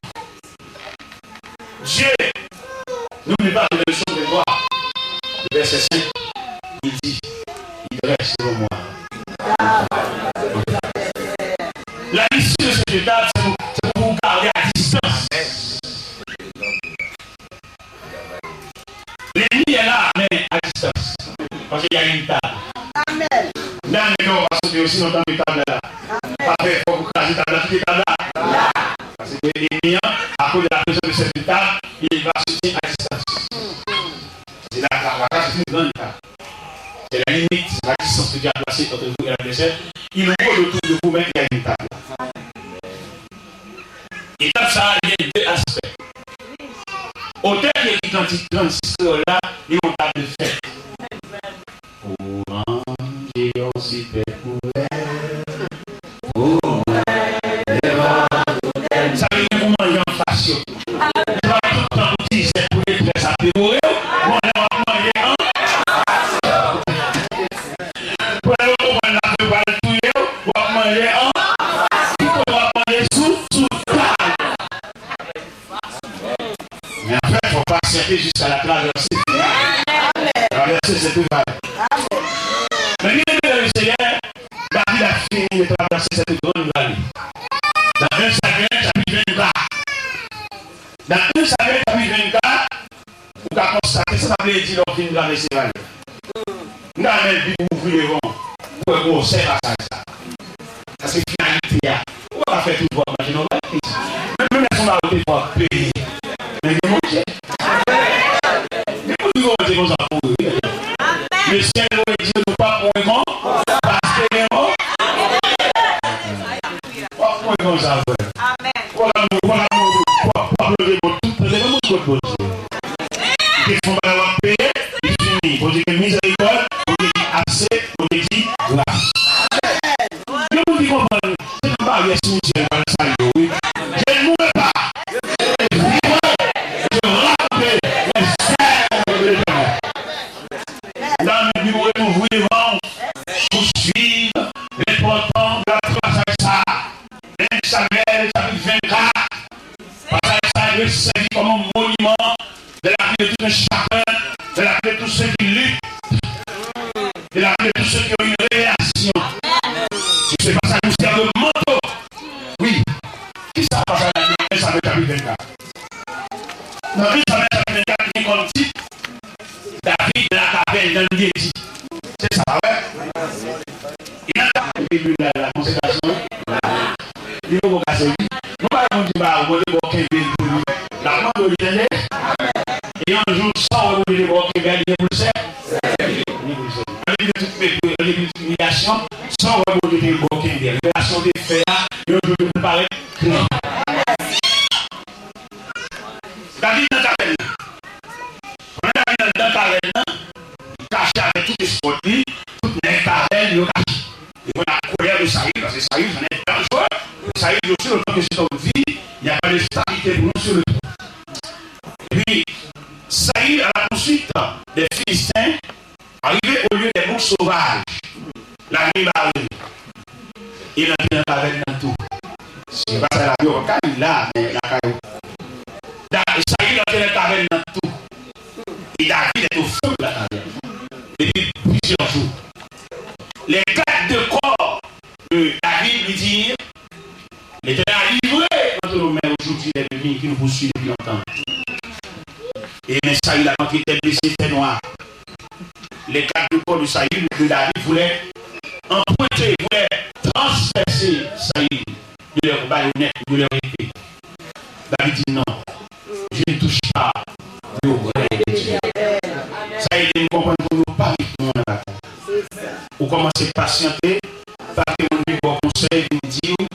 Dieu n'oublie pas que dans le psaume vingt-trois, le verset cinq, il dit, il dresse devant moi. La mission de cette étape, c'est pour, c'est pour vous garder à distance. Lènmi est là, men a distans. Paske y a une table. Amèn. Nan men w pa sote osi lontan ke tab la la. Amèn. Pa fè efò pou kraze tab la, kite tab la la. Paske lènmi an, à cause de la présence de cette table, il va se tenir à distance. C'est la, la, la cage est une grande table. C'est la limite, la distance que Dieu a placée entre vous et la blessure. dix-sept, il rôde autour de vous, mais il y a une table. Etap sa a gen de aspè. Otè ki ekri kantik trannsis kreyòl la, li yon tab de fèt. Pou ranje yon sipè kouvè. Pou mwen, devan tout. Sa vle di pou manje anfas yo. Ou pa tout tan pou tizèt, pou detrès ap devore w. Bon, lè w ap manje an, pandan yo konprann lape pral touye w, w ap manje an, ki kote w ap manje sou, sou tab. Men anfen, fò w pasyante jiska la travèse fini. Travèse se pi vale. Men byeneme nan le Senyè, David ap fini de travèse cette grande vallée. Dans un Samuel, chapitre vingt-quatre. Dans un Samuel, chapitre vingt-quatre, ou ka konstate sa sa vle di lè w fin travèse vale. M ta renmen Bib ou ouvri devan w, pou w wè gwosè pasaj sa. Sa se finalite a. Ou pa ka fè tout vwa mache nan vale. Menm, menm lè se yon mawon te fè w ap peye. Men gen Bondye. Gen moun ki konprann se konsa pou yo, wi. Le ciel aurait dit nou p ap mouri kon, paske gen mò. W ap mouri konsa, frè. Ou pa ka mouri, ou pa ka mouri, w ap, w ap lonje men w tout, men gen moun kot Bondye. Li te fè yon bagay w ap peye, li fini. Bondye gen mizerikòd, Bondye di ase, Bondye di gras. Gen moun ki konprann, se nan baryè simityè yo pral salye w, wi. Je ne mourrai pas, je vivrai, je raconterai les œuvres de l'Éternel. La, nou ouvri devan w pou swiv lenpòtans de pasaj sa a. Menm Samuel, chapit vennkat, pasaj sa a dwe sèvi kòm yon moniman dans la vie de tout un chacun, dans la vie de tous ceux qui luttent, dans la vie de tous ceux qui ont une révélation. Que ce passage nous serve de manteau. Wi. Kisa pasaj la di nan Samuel chapit vennkat? Nan Samuel chapit vennkat, li gen kòm tit David dans la caverne, dans le lieu-dit. Se sa, pa vre? E nan ka de Bib la, la konsekrasyon, li poko kase, wi. Nou pa Bondye ba ou, Bondye ba w kenbe l pou li. L ap mande w li, tande. E yon jou, sa w wè Bondye te ba w kenbe a, li gen pou l sèvi. Li gen pou l sèvi. An depi de tout mepri, an depi de tout imilyasyon, sa w wè Bondye te ba w kenbe a. Revelasyon w te fè a, yon jou te parèt klè. David nan kavèn nan. Pandan David nan, nan kavèn nan, li kache avèk tout eskòt li, tout nèg kavèn yo kache. Ils vont la colère de Saül, parce que Saül, c'est un nèg danjere. Saül di, aussi longtemps que cet homme vit, il n'y a pas de stabilité pour nous sur le trône. Et puis, Saül, à la poursuite des Philistins, Arive olye dè bouk sovaj, lagè bare. E l antre nan kavèn nan tou. Si se pa sa, lagè w pa ka viv la, men lakay ou. Da-, Sayil antre nan kavèn nan tou. Et David est au fond de la caverne depuis plusieurs jours. Les gardes de corps de David lui dirent, L'Éternel a livré entre nos mains aujourd'hui l'ennemi qui nous poursuit depuis longtemps. Et mais Saül a entré tête baissée, fait noir. Les gardes de corps de Saül, de David, voulaient emprunter, voulaient transpercer Saül de leurs baïonnettes, de leurs épées. David dit non. Je ne touche pas le règne de Dieu. Sa vle di, nou konprann pou nou pa met nou nan batay. Ou kòmanse pasyante, pa gen moun vin ba w konsèy, vin di w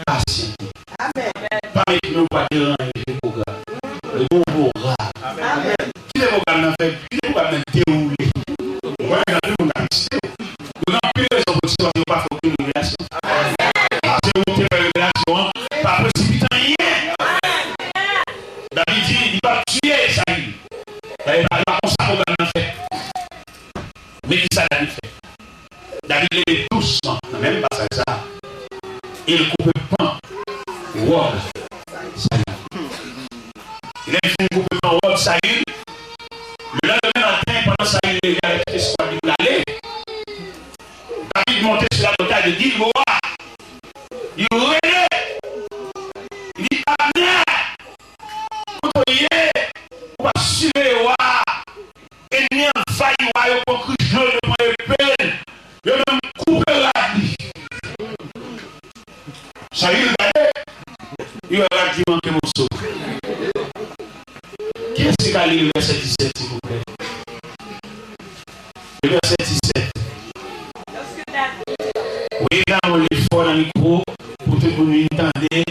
pasyante. Pa met nou pa deranje pwogram. Bon pwogram. Kite pwogram nan fè, kite pwogram nan dewoule. Ou wè, gen anpil moun k ap eksite w. Yo gen anpil rezon pou eksite w, paske yo pa fè okenn revelasyon. Paske ou te fè revelasyon an, pa presipite anyen. David di, li p ap tiye Sayil. Dayè, pa, pa konsa pwogram nan fèt. Men kisa David fè? David leve dousman, nan menm pasaj sa a, e l koupe pan wòb Sayil. Lè l fin koupe pan wòb Sayil, lelandemen maten, pandan Sayil leve avèk tout eskòt li pou l ale, David monte sur la montagne de Gilboa. Li rele, li di, Abnè, kote w ye? Ou pa siveye wa a? Ènmi an anvayi wa yo, pran krijlo, yo pran epe l, yo menm koupe rad li. Sayil gade, li wè rad li manke moso. Kiyès ki ka li vèsè disèt, silvouplè? Le verset dix-sept. Eda mwen lefò nan mikwo pou tout moun vin tande,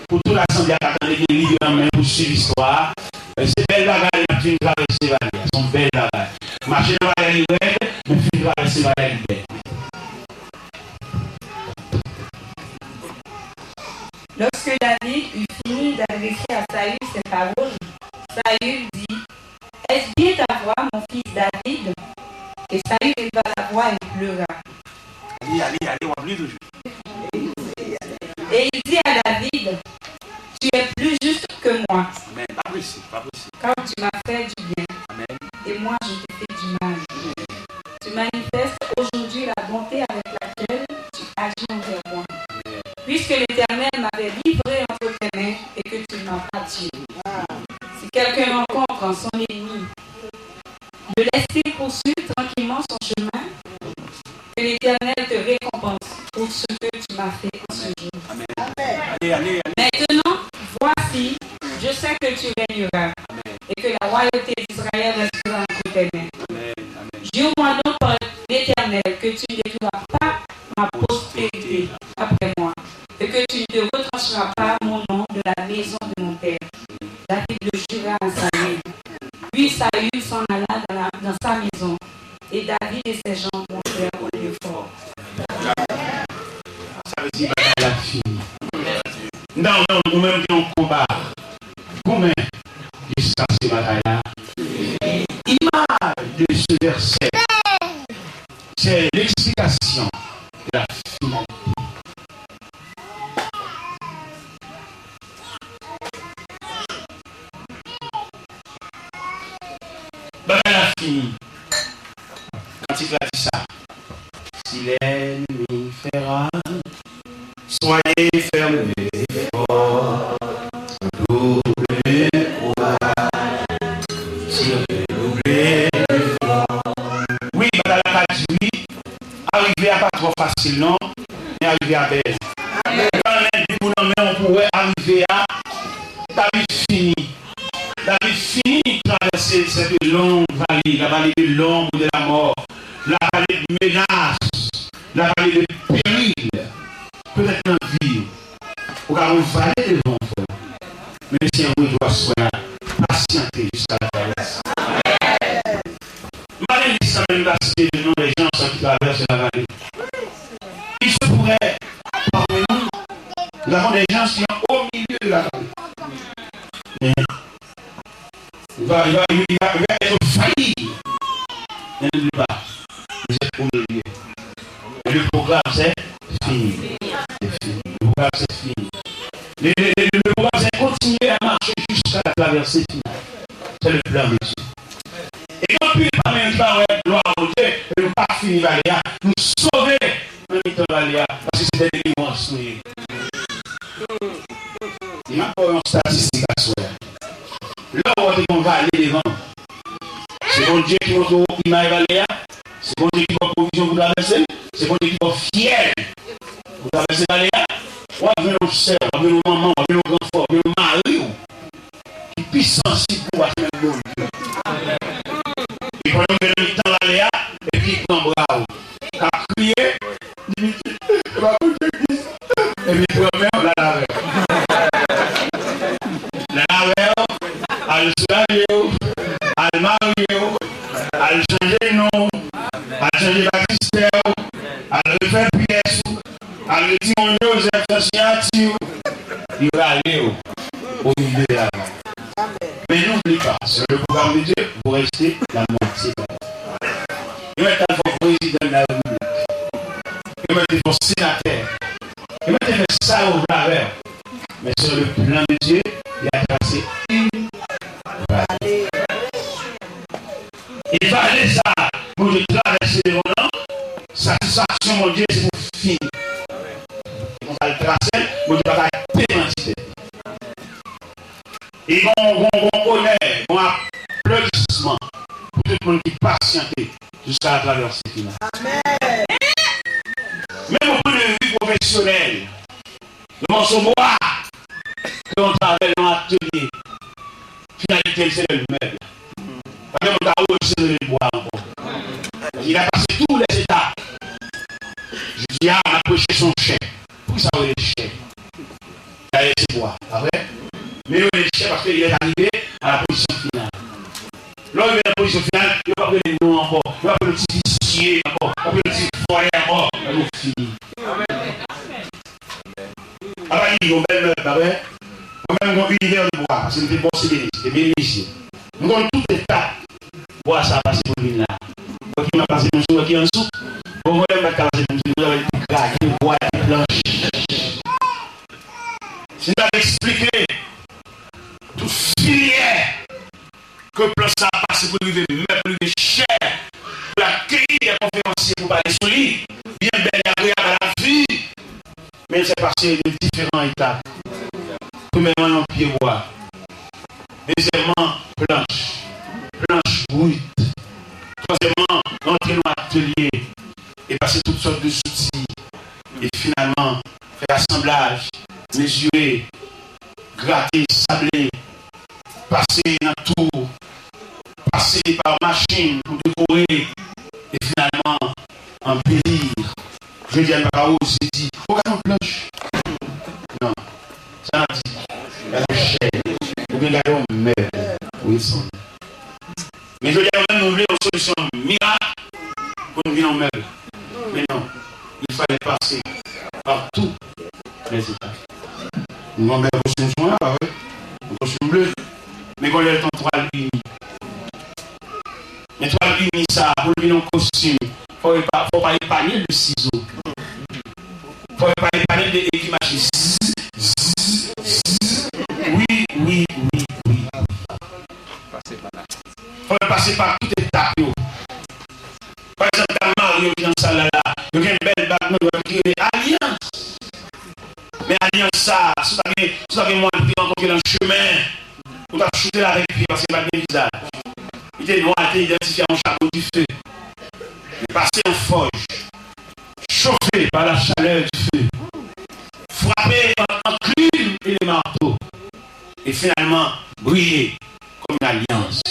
pou tout asanble a ka tande gen liv yo nan men pou swiv istwa a. E se bèl bagay n ap vin travèse vale a. Se yon bèl bagay. Mache nan vale a li rèd, men fin travèse vale a li bèl. Lorsque David eut fini d'adresser à Saül ces paroles, Saül dit, Est-ce bien ta voix, mon fils David? Et Saül éleva la voix et pleura. Allez, allez, allez, on va plus toujours. Et il dit à David, Tu es plus juste que moi, Amen. Pa prese, pa prese. Car tu m'as fait du bien, Amen. Et moi je t'ai fait du mal. Tu manifestes aujourd'hui la bonté avec laquelle tu agis envers moi. Puisque l'Éternel m'avait livré entre tes mains et que tu ne m'as pas tué. Si quelqu'un rencontre son ennemi, le laisser poursuivre tranquillement son chemin, que l'Éternel te récompense pour ce que tu m'as fait en ce jour. Amen. Allez, allez, allez. Maintenant, voici, je sais que tu régneras et que la royauté d'Israël restera entre tes mains. Amen. Amen. Jure-moi donc par l'Éternel que tu ne détruiras pas ma postérité après moi et que tu ne te retrancheras pas mon nom de la maison de mon père. David le jura à Saül. Puis Saül s'en alla dans, la- dans sa maison, et David et ses gens montèrent au lieu fort. Sa vle di batay la fini. Non, non, ou menm gen yon konba. Goumen jiskaske batay la fini. Imaj de ce verset, c'est l'explication de la finalité. Bagay la fini. Kantik la di sa. Si l'ennemi fait rage, soyez fermes et forts, redoublez de courage, si redoublez d'efforts. Wi, bagay la ka di wi. Arive a pa twò fasil non, men arive a bèl. Kanmenm di moun nan men w pou wè arive a David fini. David fini travèse cette longue vallée, la vallée de l'ombre de la mort, la vallée de menace, la vallée de péril. Petèt nan vi w, ou ka wè yon vale devan w, frè. Men Senyè mwen di w aswè a, pasyante jiska la travèse. M pa gen lis la, men m ka site le nom des gens qui traversent la vallée. Il se pourrait, parmi nous, nous avons des gens qui sont au milieu de la vallée. Mais il va, il va, il va, il va être failli. Mais n'oublie pas, vous êtes au milieu. Et le programme, c'est fini. C'est fini. Le programme, c'est fini. Le, le, le, le programme, c'est continuer à marcher jusqu'à la traversée finale. C'est le plan de Dieu. E gen anpil pami nou ki pa wè glwa Bondye, e nou pa fini vale a. Nou sove nan mitan vale a, paske se dènye niwans nou ye. M ap ba w yon statistik aswè a. Lè w wè w te gen yon vale devan w, se Bondye ki montre w imaj vale a, se Bondye ki ba w pwovizyon pou travèse l, se Bondye ki ba w fyèl pou travèse vale a. W ap jwenn yon sè w, w ap jwenn yon manman w, w ap jwenn yon gran frè w, w ap jwenn yon mari w ki pi sansib pou w pase menm Bondye. E pandan w rive nan mitan vale a, epi li pran bra w, k ap kriye, li di, "Se pa Bondye ki sa." Epi li pran men w, l al avè w. L al avè w, al swaye w, al marye w, al chanje non w, al chanje batistè w, al refè pyès ou, al retire yon Jozèf nan siyati w, li rale w o milye de la vale. Mais n'oublie pas, sur le programme de Dieu, vous restez la moitié. Yo mèt al fè w prezidan de la repiblik. Yo mèt te fè w senatè. Yo mèt te fè sa yo vle avè w. Men sur le plan de Dieu, li a trase yon vale. E vale sa a, Bondye travèse devan w lan, satisfaksyon Bondye se pou fini. E konsa l trase l, Bondye pa ka demanti tèt li. E gon, gon, gon onè, gon aplodisman pou tout moun ki pasyante jiska la travèse finale. Menm o pwen de vi pwofesyonèl, yon mòso bwa ke w travè nan atelye, finalite l se lè l mèb. Pa gen moun ka resere l bwa ankò. Il a passé toutes les étapes. Jodi a, n ap Pèp yo chèche yon chè. Poukisa yo rele l chè? Dayè, se bwa, pa vre? Men yo rele l chè paske il est arrivé à la position finale. Lè w rive nan pozisyon final, yo p ap rele l non ankò. Yo p ap rele l ti visye ankò. Yo p ap rele l ti vòlè ankò. Yo fini. Apa li yon bèl mèb, pa vre? Mwen menm, m gon univers de bwa, paske m te bòse Denis, m te menizye. M konn tout etap bwa sa a pase pou l vin la. Wè ki m ap pase menm sou, wè ki ansou. Bon, mwen menm, m pa t ka pase menm sou, mwen t ap degrade bwa epi planch. Si m ta eksplike tout filyè ke planch sa a pase pou l rive mèb, pou l rive chè, pou l akeyi dè konferansye pou pale sou li, byen bèl e agreyab a la vi. Men l fè pase de diferan etap. Premyèman, yon pye bwa. Dezyèmman, planch. Planch brit. Twazyèmman, rantre nan atelye e pase tout sòt de zouti. E finalman, fè asanblaj, mezire, grate, sable, pase nan tou, pase pa machin pou dekore, e finalman, anbeli. Jodi a, n pa ka oze di, "O, gade yon planch." Non. Sa n ap di, "Gade yon chè." Oubyen gade yon mèb. Wi, son. Men jodi a, nou menm, nou vle yon solisyon mirak pou n vin yon mèb. Men non, il fallait passer par tous les étapes. Nou gen yon bèl kostim sou mwen, pa vre? Yon kostim ble. Men gon lè l t yon twal ini. Men twal ini sa, pou l vin yon kostim, fò w pa, fò w pa epanye l de sizo. Fò w pa epanye l de ekri machin. Zzz, zzz, zzz. Wi, wi, wi, wi. Fò l pase pa tout etap yo. Pa egzanp, dam marye yo ki nan sal la la, yo gen bèl bag nan dwèt yo ki rele alyans. Men alyans sa, si w ta gen, si w ta gen mwayen pou te rankontre l nan chemen, ou t ap choute l avèk pye paske li pa t gen vizaj. Li te nwa, li te idantifye ak yon chapo dife. Li pase an fòj, chauffé par la chaleur du feu, frappé en, en enclume et les marteaux, et finalement brilé comme une alliance.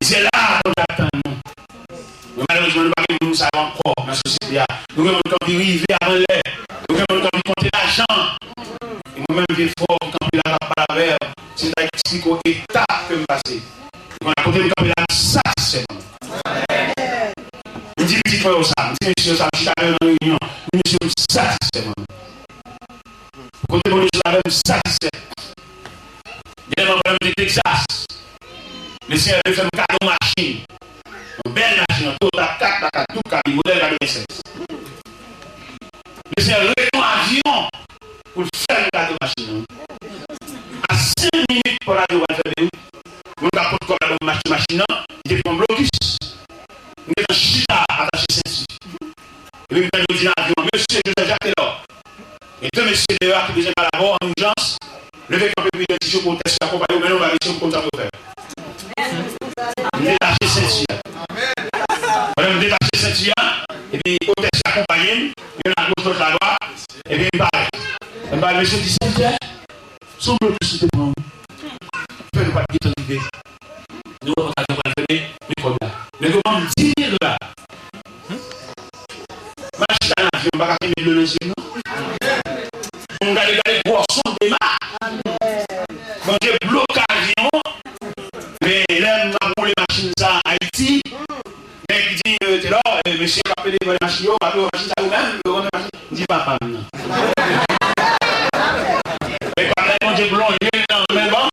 E se la Bondye ap tann nou. Men malerezman, nou pa gen moun sa yo ankò nan sosyete a. Nou gen moun k anvi rive avan lè. Nou gen moun k anvi konte lajan. E mwen menm, vye frè w ki kanpe la, k ap pale avè w, si m ta eksplike w etap ke m pase. Kounye a, kote m kanpe la, m satisfè mwen. M di pitit mwen yo sa, m di mesye yo sa, m chita avè yo nan reyinyon, m di mesye yo, m satisfè mwen. Kote Bondye sot avè m, m satisfè. Dènyèman, pandan m te Texas, Lesenyè te fè m kado machin. Yon bèl machin, yon Toyota kat pa kat, tout kabin, modèl katrevennsèz. Lesenyè rete yon avyon pou l fè m kado machin nan. A senk minit pòt avyon pral fèmen wi. Moun k ap pot kòb la ban m achte machin nan, li te pran blokis. M gentan chita, atache senti. Epi m tande yo di nan avyon an, "Mesye Joseph Jacques Telor." E de mesye deyò a ki bezwen pale avè w an ijans, leve kanpe pou idantifye w pou otès la akonpaye w, men non pa mesye, m konn sa pou fè. M detache senti a. Pandan m detache senti a, epi otès la akonpaye m, youn agoch lòt adwat, epi m parèt. M pale mesye di, "Sèvitè, se yon blokis ou te pran wi. Fè nou pa t gentan rive." Nou wè pòt avyon pral fèmen, men kòb la. Nèg yo ban m dis mil dola. M al chita nan avyon, m pa ka kenbe dlo nan zye m non. Bon, gade, gade gwòsè yon dema. Bondye bloke avyon an. Men lè m ap woule machin sa Ayiti, nèg di, eh, Telor, eh, mesye k ap pede vòlè machin yo, pa vle wè machin sa yo menm, yo renmen machin. Di papa m nan. Men pa bay Bondye blonde nan men ban.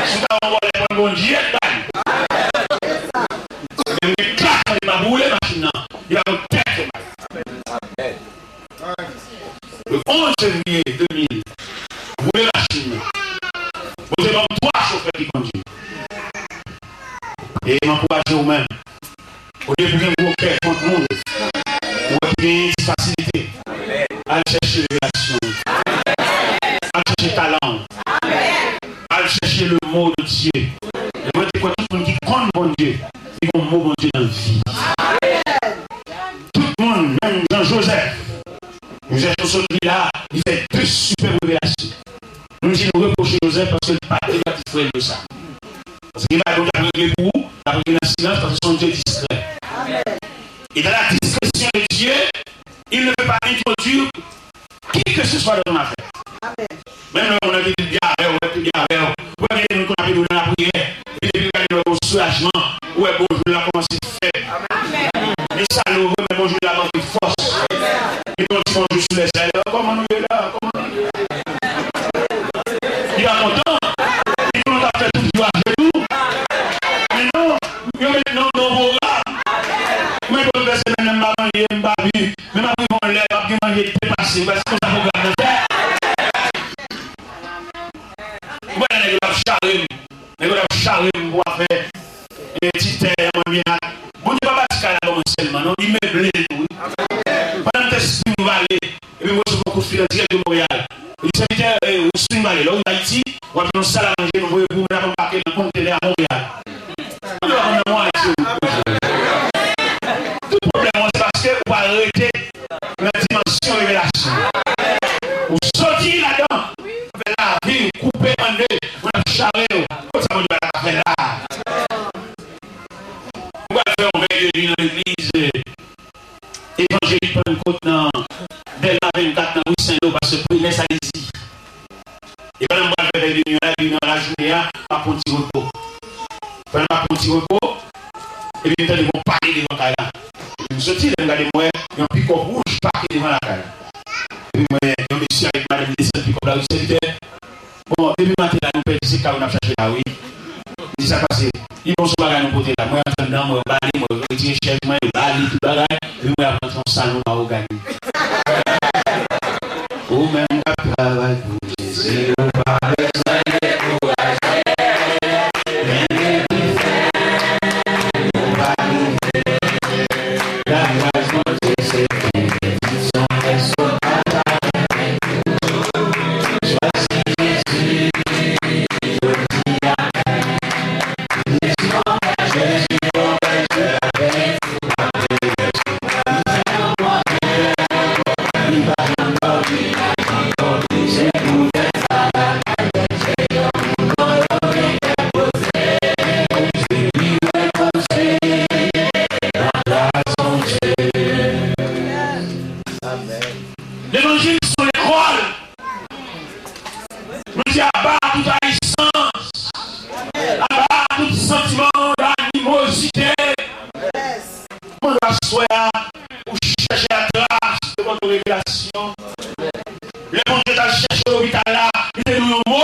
Si w ta yon vòlè, pran Bondye bay. Men m gen kat an, li pa boule machin nan. Li pa gon tèt fè mal. Le onze février deux mille, boule machin nan. Bondye ban m twa chofè ki kondui. E m ankouraje w menm. Olye pou gen gwo kè kont moun, ou wè ki genyen ti fasilite, al chèche revelasyon w. Al chèche talan w. Al chèche le mot de Dieu. E mwen te kwè tout moun ki konn Bondye, li gon mo Bondye nan vi. Tout moun, menm jan Jozèf, Jozèf nou sot li la, li fè de sipèb revelasyon. Nou di nou repwoche Jozèf paske li pa t te ka di frè l yo sa. Paske gen bagay Bondye ap regle pou ou, l ap regle nan silans paske se yon Dye diskrè. Et dans la discrétion de Dieu, il ne peut va introduire qui que ce soit dans ton affaire. Menm lè yon moun nan te byen avè w, wè te byen avè w, ou wè gen moun konn ap ede w nan lapriyè, epi depi w gade l, ou wè gon soulajman, ou wè bonjou la kòmanse fèt. Li salò vre, men bonjou la manke fòs. Li gen yon ti bonjou sou lèzèl. Kòman nou ye la? Kòman nou ye? Li pa kontan. Li konnen w t ap fè tout jou a jenou. Men non, yo met non nan pwogram. Mwen pou fè semèn nan, m pa manje, m pa bwè. Men m ap rive yon lè, m ap gen manje depase. Ou wè, se konsa pwogram nan fèt. Ou wè, nèg yo t ap chare m. Nèg yo t ap chare m pou afè, e, ti tè, mwen byen ak. Bondye pa bati kay la ban mwen sèlman, non, li meble l tou, wi. Pandan m te espri m vale, epi m resevwa yon kout fil dirèk de Monreyal. Li di, "Sèvitè, e, ou espri m vale, lè w rive Ayiti, w ap jwenn yon sal a manje, nou voye pou ou, men n ap anbake l nan kontenè a Monreyal." Mwen di, "Ou konn nan mwen Ayiti, wi." Tout pwoblèm ou an, se paske ou pa rete nan dimansyon revelasyon. Ou soti ladan, fè lavi koupe an de, mwen ap chare w. Kot sa Bondye pa ta ka fè la? Mwen pral fè yon vèy de nwi nan legliz, e, Evanjelik Pannkot nan Dèlma vennkat nan Ri Senlo, pastè Prilès Ayiti. E pandan m pral fè vèy de nwi an la, epi nan lajounen an, m ap pran ti repo. Pandan m ap pran ti repo, epi m tande gon pale devan kay la. Epi m soti, lè m gade, m wè yon pikòp wouj pake devan lakay la. Epi m wè yon mesye avèk madanm li desann pikòp la, wi, sèvitè. Bon, depi maten la, nou pèdi, se kay ou n ap chache la, wi. M di, "Sa k pase?" Li, "Bon, se yon bagay nou pote la." Mwen antre anndan, mwen bale, mwen retire chèz mwen, yo bale tout bagay. Epi mwen ap rantre nan salon mawogani. Ou menm k ap travay pou Jezi, ou pa bezwen dekouraje. Men depi fè, ou pa rive. Lagras Bondye se benediksyon, èske w pa ta renmen toujou chwazi Jezi jodi a menm? Levanjil se yon lekòl. Nou di aba tout ayisans, aba tout santiman danimozite. Mwen aswè a, ou chèche latras de bò de revelasyon. Lè Bondye t al chèche w lopital la, li te di w yon mo,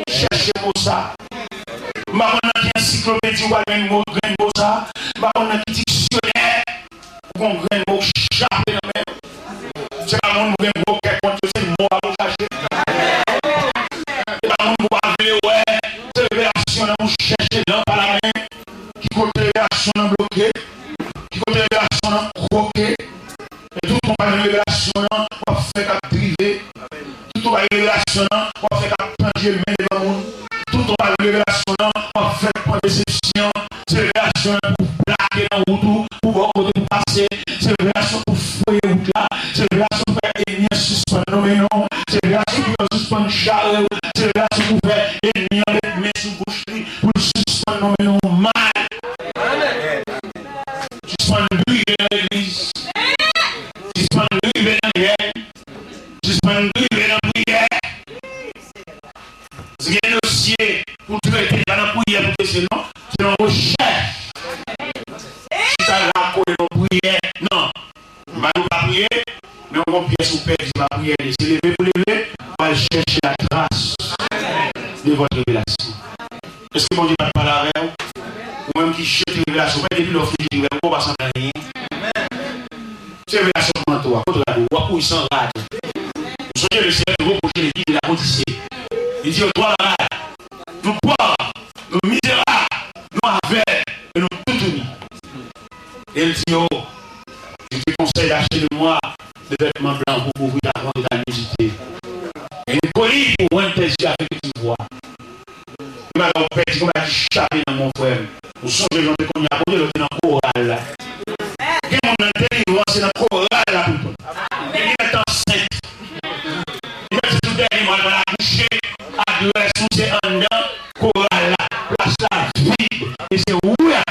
chèche mo sa. M pa konn nan ki ansiklopedi ou pral jwenn mo, grenn mo sa. M pa konn nan ki diksyonè ou gon grenn mo k chape nan men w. Se pa moun pou gen gwo kè kont yo, se mo a pou chache. Se pa moun pou pa vle wè, se revelasyon nan pou chèche nan pa la men. Ki kote revelasyon nan bloke? Ki kote revelasyon nan kwoke? E tout konpayi revelasyon nan, w ap fè k ap drive. Tout konpayi revelasyon nan, w ap fè k ap planje men devan moun. Tout konpayi revelasyon nan, w ap fè k pran desepsyon. Se revelasyon nan pou plake nan wout ou, pou ba w kote pou pase. Se revelasyon pou fweye wout la. Se revelasyon pou fè enmi an sispann nonmen non w. Se revelasyon pou yo sispann chare w. Se revelasyon pou fè enmi an met men sou bouch li, pou l sispann nonmen non w mal. Sispann briye nan legliz. Sispann rive nan jèn. Sispann rive nan priyè. Si gen dosye pou trete, pa nan priyè pou trete, non. Se nan rechèch. Chita la kole nan priyè. Non. M pa di w pa priye, men w gon pyès ou pèdi, pa priye li. Se leve pou leve, w al chèche la trace de votre révélation. Èske Bondye pa t pale avè w? Ou menm ki jete revelasyon, men depi lè w fin jete revelasyon, ou pa santi anyen. Se revelasyon k mante w a, kote w gade w, w ap kouri san rad. Ou sonje le Seyè te repwoche legliz de Laodise. Li di yo twa bagay. Nou pòv, nou mizerab, nou avèg, e nou toutouni. E l di yo, je te conseille d'acheter de moi des vêtements blancs pour couvrir ta honte et ta nudité. Et une collier pour oindre tes yeux afin que tu ne voies. Gen bagay ou pèdi, gen bagay ki chape nan men w, frè m. Ou sonje jan w te konn ye a kote lè w te nan koral la. Gen moun nan delivrans se nan koral la pou l pran. Gen ki mèt ansent. Li mèt se sou dènye mwa l pral akouche, adrès ou se anndan koral la. Plas la vid e se ou y ap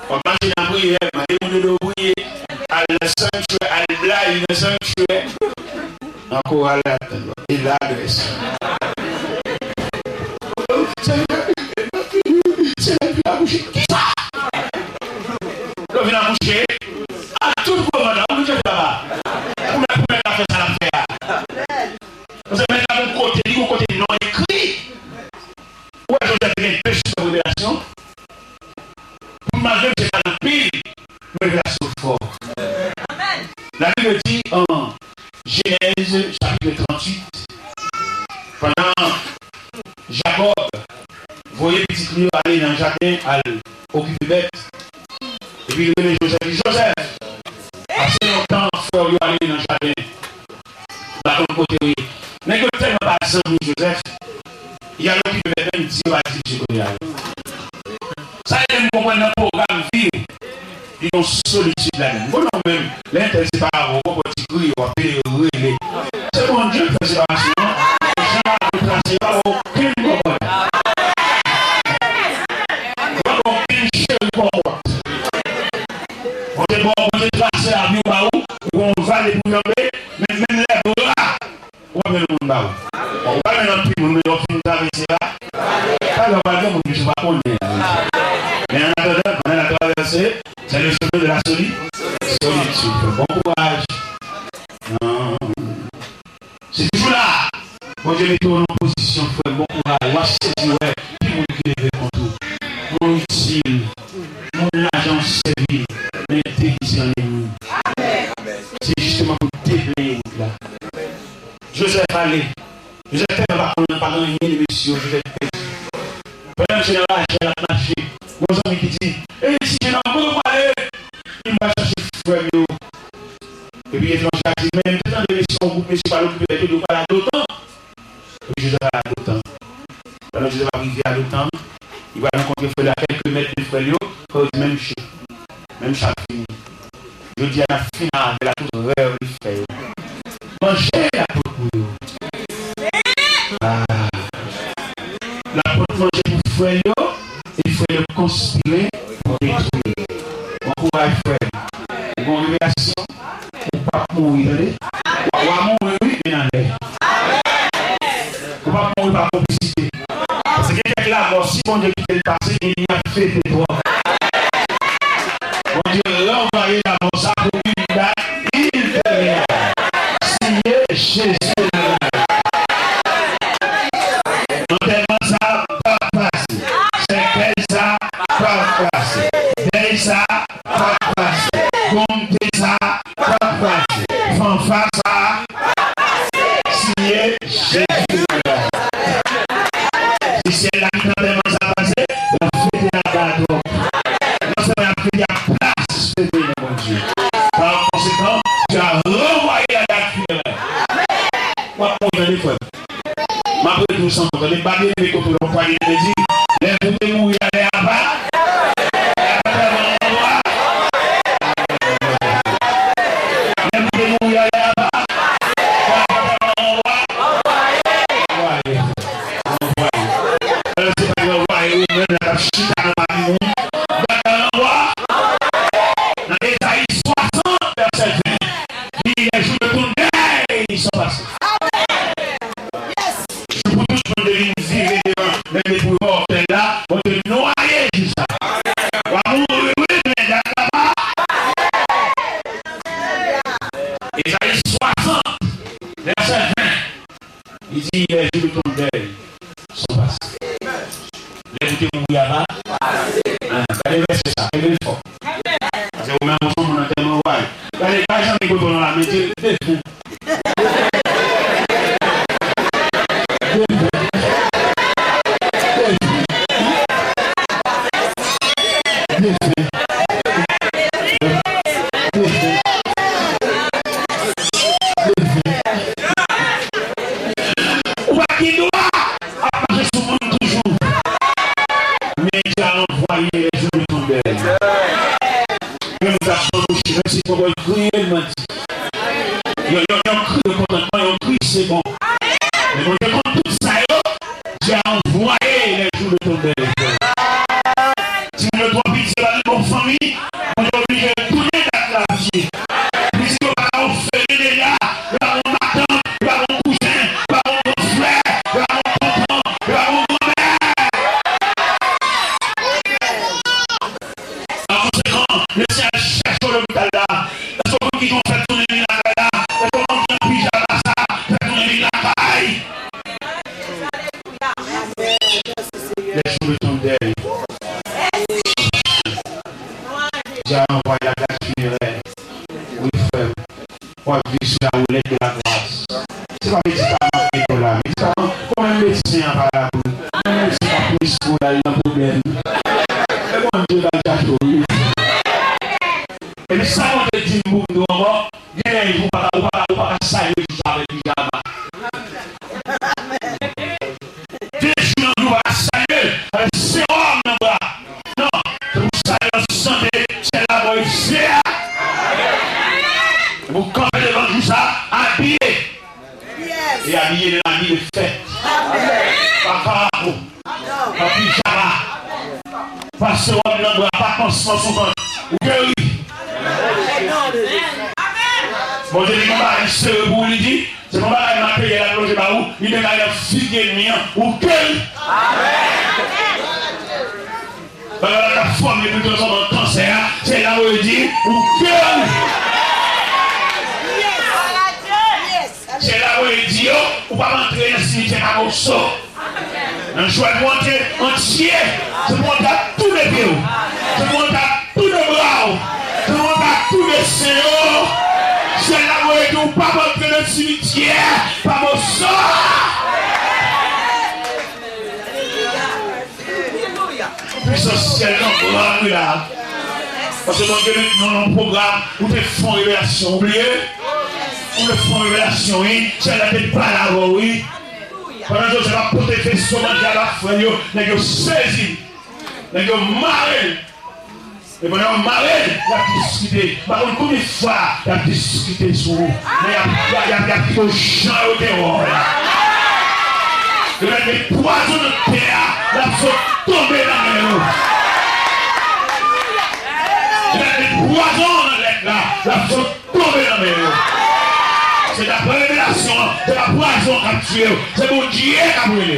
W ap mache nan priyè, mande moun ede w priye, al nan Sanctuary, al blayi nan Sanctuary. Nan koral la, e ladrès. Senyè, Senyè, vin akouche. Kisa? Lè w vin akouche, a tout gwo vant la, ou vin chèche papa. Pou mèt, pou mèt la fè sa l ap fè a. Paske mèt la gon kote, li gon kote non ekri. Ou wè Jozèf te gen de sipè revelasyon. Pou malgre misye pa nan pil, revelasyon fò. Labib di an Jenèz chapit tranntuit, pandan Jakòb voye pitit li yo ale nan jaden al okipe bèt, epi li rele Jozèf, li di, Jozèf, ase lontan frè w yo ale nan jaden. M pa konn kote w ye. Nèg yo tèlman pa zanmi Jozèf, y al okipe bèt menm, di yo pa di misye kote y ale. Sa ede m konprann nan pwogram vi, li gen yon solitid ladan l. Bon, non, menm, lè entèl separe avè w, w konprann ti kriye, w ap pede rele. Se Bondye ki fè separasyon an. Jan Bondye trase, pa gen okenn kòmantè. Pa gen okenn cheri kòmantè. Bondye bon, Bondye trase lavi w ba ou, ou gon vale pou kanpe, men menm lè bra, w ap jwenn moun ba ou. Bon, ou pa jwenn anpil moun, men lè w fin travèse la, talè w pral gen moun ke w pa konnen. Men an atandan, pandan n ap travèse, c'est le chemin de la soli-, solitude. Bon kouraj. Se toujou la. Bondye mete w nan pozisyon, frè m, bon kouraj. W ap sezi wè ki moun ki leve kont ou. Moun itil, moun lajan w sèvi, men delize annmi. Se jisteman pou deblaye wout la. Jozèf ale. Jozèf tèlman pa konnen, pa gen anyen de mesye yo, Jozèf pèdi. Pandan misye nan raje, l ap mache, gon zanmi ki di, Ey, ti jenòm, kote w prale? Li di, M pral chache frè m yo. Epi etranje a di, Men m te tande mesye, yon gwoup mesye pral okipe bèt yo, yo pral a Dotan. Epi Jozèf al a Dotan. Pandan Jozèf ap rive a Dotan, li pral rankontre frè l yo a kèlke mèt de frè l yo, frè yo di, Menm chè, menm chè ap fini. Jodi a, n ap fini avè l ak tout rèv li fè yo. Manje l ap pot pou yo. Ah. L ap pot manje pou frè l yo, e frè l yo konspire pou detwi l. Bon kouraj, frè m. Ou gon revelasyon, ou p ap mouri, tande. W a, w a mouri, wi, men anlè. Ou p ap mouri pa konplisite. Paske gen kèk lanmò, si Bondye kite l pase, gen moun ap fete twòp. Bondye ranvwaye lanmò sa pou yon dat ilteryè. Siye Jezi de Nazarèt. Antèman sa p ap pase. Sèkèy sa p ap pase. Dèy sa p ap pase. Gwonte sa p ap pase. Fanfa sa p ap pase. Siye Jezi de Nazarèt. Si syèl la kite antèman sa pase, l ap fete laba twòp. Non sèlman y ap fete, y ap blasfeme non Bondye. Pa konsekan, Bondye a ranvwaye a dat finerè. W ap mouri, tande, frè m. M ap redi w san fòt. Tande, m pa byen renmen kote w pale, men di, Lè pou te mouri a, lè a pa. Lè a pa tèlman anwa. Lè pou te mouri a, lè a pa. Lè a pa tèlman anwa. Anwa. Anwa. Alò, se pa anwa, e ou menm la k ap chita nan pami nou. Gad anwa. Nan Ezayi swasant, vèsè ven. Li di, Les jours de ton deuil sont passés. Jou pou tout moun te vin vire devan, men depi w wè otèl la, Bondye nwaye jou sa. W a mouri, wi, men dat la pa. Ezayi swasant, vèsè ven, li di, Les jours de ton deuil sont passés. Lè pou te mouri a pa. Ah, gade vèsè sa, kenbe l fò. Paske ou menm, ou se yon moun antèman, w a. Gade, pa janm gen kote w nan la, men di, defen. Defen. Defen. Defen. Defen. Defen. Ou pa gen dwa ap mache sou moun toujou. Men Dye a ranvwaye les jours de ton deuil. Menm moun k ap blanbouchi, menm si fò w kriye, l mandi. Yon, yon, yon kri de kontantman, yon kri se bon. Men Bondye konn tout sa yo, Dye a ranvwaye les jours de ton deuil. Timoun yo twò piti, yo pa gen bon fanmi, Bondye oblije tounen dat la pou Dye. W ap viv sou la roulette de la grâce. Se pa medikaman ki mete w la. Medikaman, konbyen medsen an pa la pou li? Konbyen medsen k ap plis pou l al nan pwoblèm? Men Bondye bay chache w, wi. Epi sa Bondye di m pou m di w ankò, gen de jou ou pa ka, ou pa ka, ou pa ka salye jou sa avèk pijama. Gen jou nan vi w pa ka salye avèk sewòm nan bra. Non, se pou w salye an sante, syèl la voye fè a. Se pou w kanpe devan jou sa, abiye. E abiye nan abi de fèt. Pa karago. Pa pijama. Pa sewòm nan bra, pa pansman sou vant. Ou geri. Bondye di yon bagay serye pou ou, li di, se pa bagay materyèl l ap lonje ba ou, li menm bagay nan figi ènmi an, ou geri. Bagay la k ap fòme pou transfòme an kansè a, se la ou di, ou geri. Se la ou di yo, ou p ap antre nan simityè pa moso. Nan jwèt ou antre antye, se pou antre ak tou de pye w. Se pou antre ak tou de bra w. Se pou antre ak tou de sen yo. Se la ou di, ou p ap antre nan simityè pa moso. Pwisans syèl nan pran nou la. Paske Bondye met nou nan yon pwogram, ou te fè yon revelasyon, ou bliye? Ou te fè yon revelasyon, wi. Syèl la te pale avè w, wi. Pandan Jozèf ap pote veso manje a ba frè l yo, nèg yo sezi. Nèg yo mare l. E pandan yo mare l, y ap diskite. M pa konn konbyen fwa y ap diskite sou ou. Men y ap, y ap, y ap, y ap kite w jan yo te wè w la. Yo mèt met pwazon nan tè a, l ap sot tonbe nan men yo. Yo mèt met pwazon nan lèt la, l ap sot tonbe nan men yo. Se daprè revelasyon an, se pa pwazon k ap tiye yo. Se Bondye k ap rele.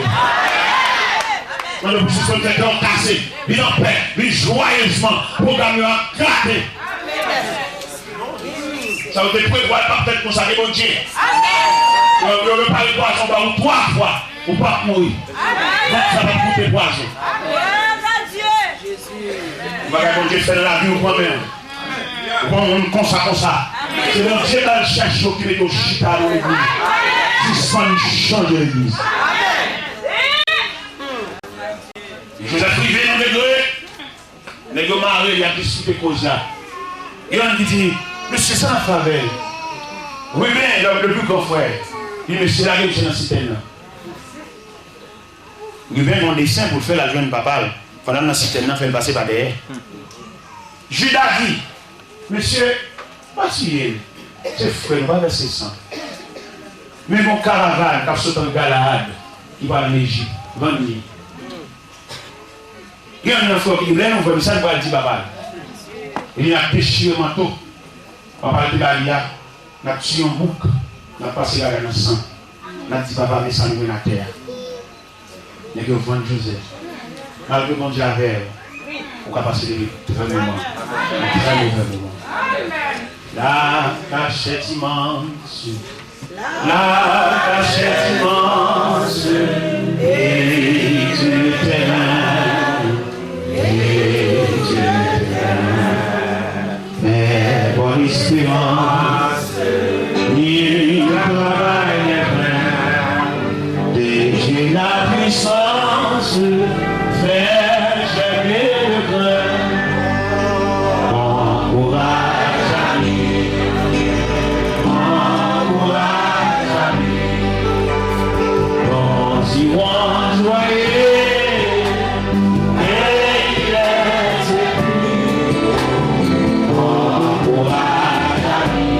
Mande pou sispann fè kè w kase. Vin anpè, vin jwayezman. Pwogram yo ap gate. Sa yo te prevwa l p ap fèt konsa, ke Bondye. Yo, yo repare pwazon ba ou twa fwa, ou p ap mouri. Vant sa p ap goute pwazo. Ou bagay Bondye fè nan lavi ou kanmenm. Ou pa yon moun konsa, konsa. Se Bondye k al chèche w ki mete w chita nan legliz. Sispann chanje legliz. Jozèf rive nan degre, nèg yo mare, y ap diskite koz la. Gen youn ki di, mesye, sa n ap fè avè l? Riben, le, le plus grand frère, di, mesye, lage misye nan sitèn nan. Riben gen yon desen pou l fè, l al jwenn papa l. Pandan l nan sitèn nan, fè l pase pa dèyè. Jida di, mesye, pa tiye l. Se frè nou, pa vèse san. Men gen yon karavàn k ap sot an Galaad, ki pral an Ejip, vann li. Gen youn nan frè yo ki di, lè nou vè mesaj, pral di papa l. Epi n ap dechire manto papa l te ba li a, n ap tiye yon bouk, n ap pase bagay nan san, n ap di papa, men sa nou jwenn atè a. Nèg yo vann Jozèf. Malgre Bondye avè w, ou ka pase de trè moman, de trè movè moman. La cachette immense, la cachette immense, et tu t'éteins, et tu t'éteins. Fè bòn esperans, li travay lè plen de Dieu la puissance, fè jèm le kran. Bon kouraj, ami, bon kouraj, ami, bon dimanch jwaye. Et il est écrit, bon kouraj, ami.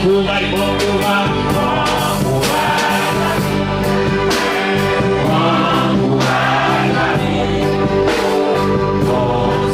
Kouraj, bon kouraj, bon kouraj, bon kouraj, ami. Bon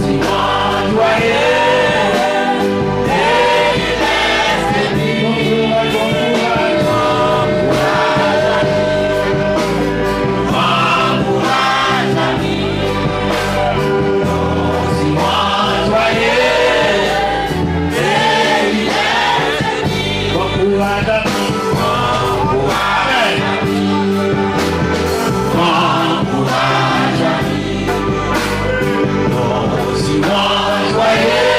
dimanche, joyeux.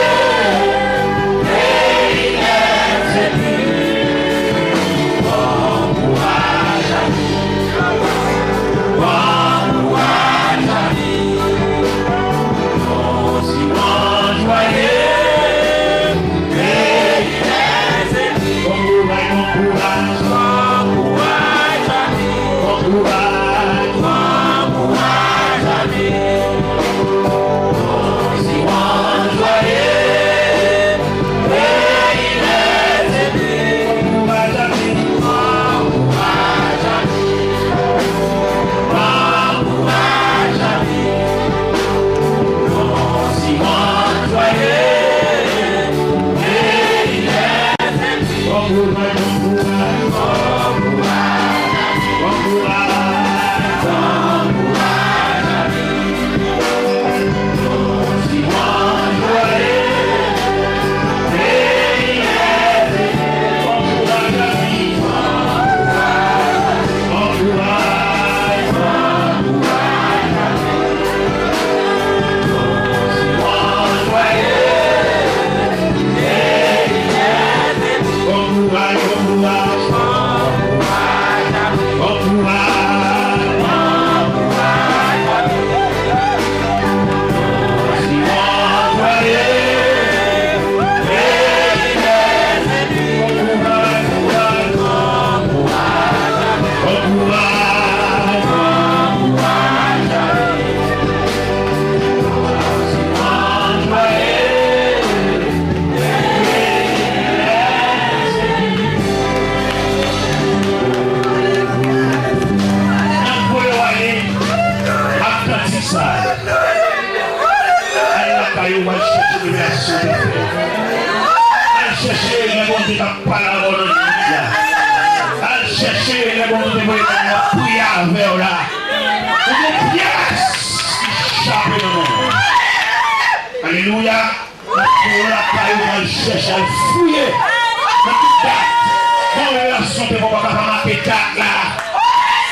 N ap voye w ale ak kantik sa a. Al lakay ou, al chèche revelasyon de fè. Al chèche lè Bondye t ap pale avè w nan jodi a. Al chèche lè Bondye te voye moun nan priye avè w la. Ou gen pyès ki chape nan men w. Alelouya. Nan lakay ou, al chèche, al fouye. Nan tout dat. Bon, revelasyon te fè w pa ka pa make dat la.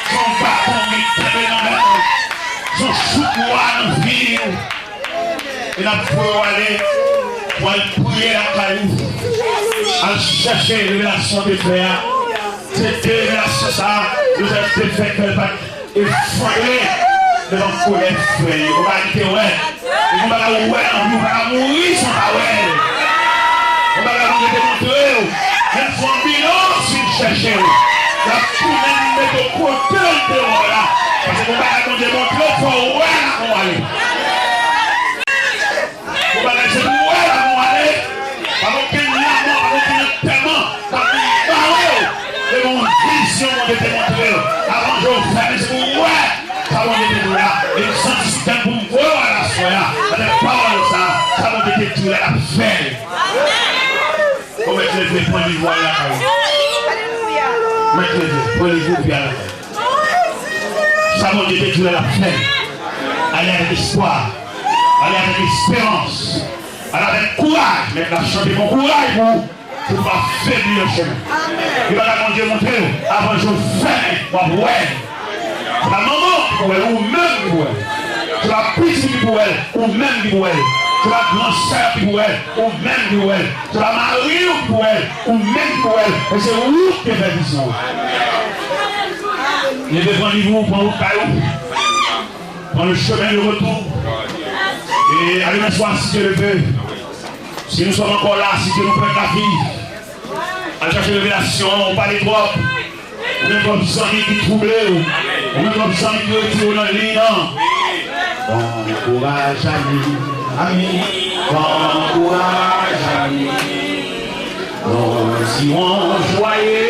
Se yon baton ki kenbe nan men w. Se yon chouk bwa nan vi w. E n ap voye w ale pou al priye lakay ou. Al chèche revelasyon de fè a. Se de revelasyon sa a, Jozèf te fè kè l pa t efondre devan kolè frè l yo. Konpari te wè. E konpari ou wè anvi, ou pa ka mouri san pa wè l. Konpari Bondye te montre w. Menm si w anbilans vin chèche w, l ap tounen vin mete w kote l te wè w la. Paske konpari Bondye montre w, fò w wè l avan w ale. Yon bagay se pou w wè l avan w ale. Pa gen okenn lanmò, pa gen okenn antèman k ap vin bare w. Se yon vizyon Bondye te montre w. Avan je w fèmen, se pou w wè sa Bondye te di w la. E m santi sou kè m pou m voye w al aswè a. Avèk pawòl sa, sa Bondye te di w la, l ap fè l. Ou mèt leve, pran liv ou al lakay ou. Ou mèt leve, pran liv ou, epi al lakay ou. Sa Bondye te di w la, l ap fè l. Ale avèk espwa. Ale avèk esperans. Ale avèk kouraj. Mèt la chante bon kouraj pou ou, pou w pa febli nan chemen. Yon bagay Bondye montre w, avan je w fèmen, w ap wè. Se pa manman w ki pou wè l, ou menm ki pou wè l. Se pa pitit ki pou wè l, ou menm ki pou wè l. Se pa gran sè w ki pou wè l, ou menm ki pou wè l. Se pa mari w ki pou wè l, ou menm ki pou wè l. Men se ou ki te fè vizyon an. Leve, pran liv ou, pran wout kay ou. Pran le chemen de retour. E a demen swa, si Dye le veut. Si nous sommes encore là, si Dieu nous prête la vie, al chache revelasyon an, ou pale twòp. Ou gen twòp zanmi ki twouble w. Ou gen twòp zanmi ki retire w nan liy nan. Bon kouraj, ami. Ami. Bon kouraj, ami. Bon dimanche. Alelouya!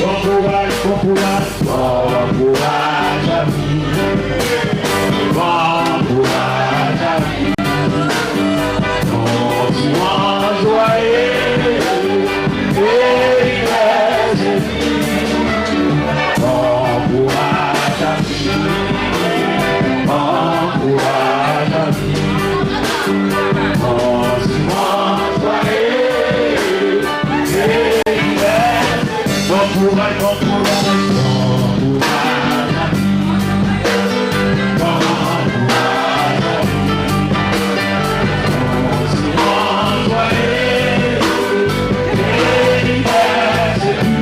Bon kouraj, bon kouraj, bon kouraj, zanmi. Bon kouraj, zanmi. Yon dimanch jwaye, peyi lèzemi. Bon kouraj, zanmi. Bon kouraj, zanmi. Bon dimanch jwaye, peyi lèzemi. Bon kouraj, bon kouraj, bon kouraj, zanmi. Bon kouraj, zanmi. Bon dimanch jwaye, peyi lèzemi.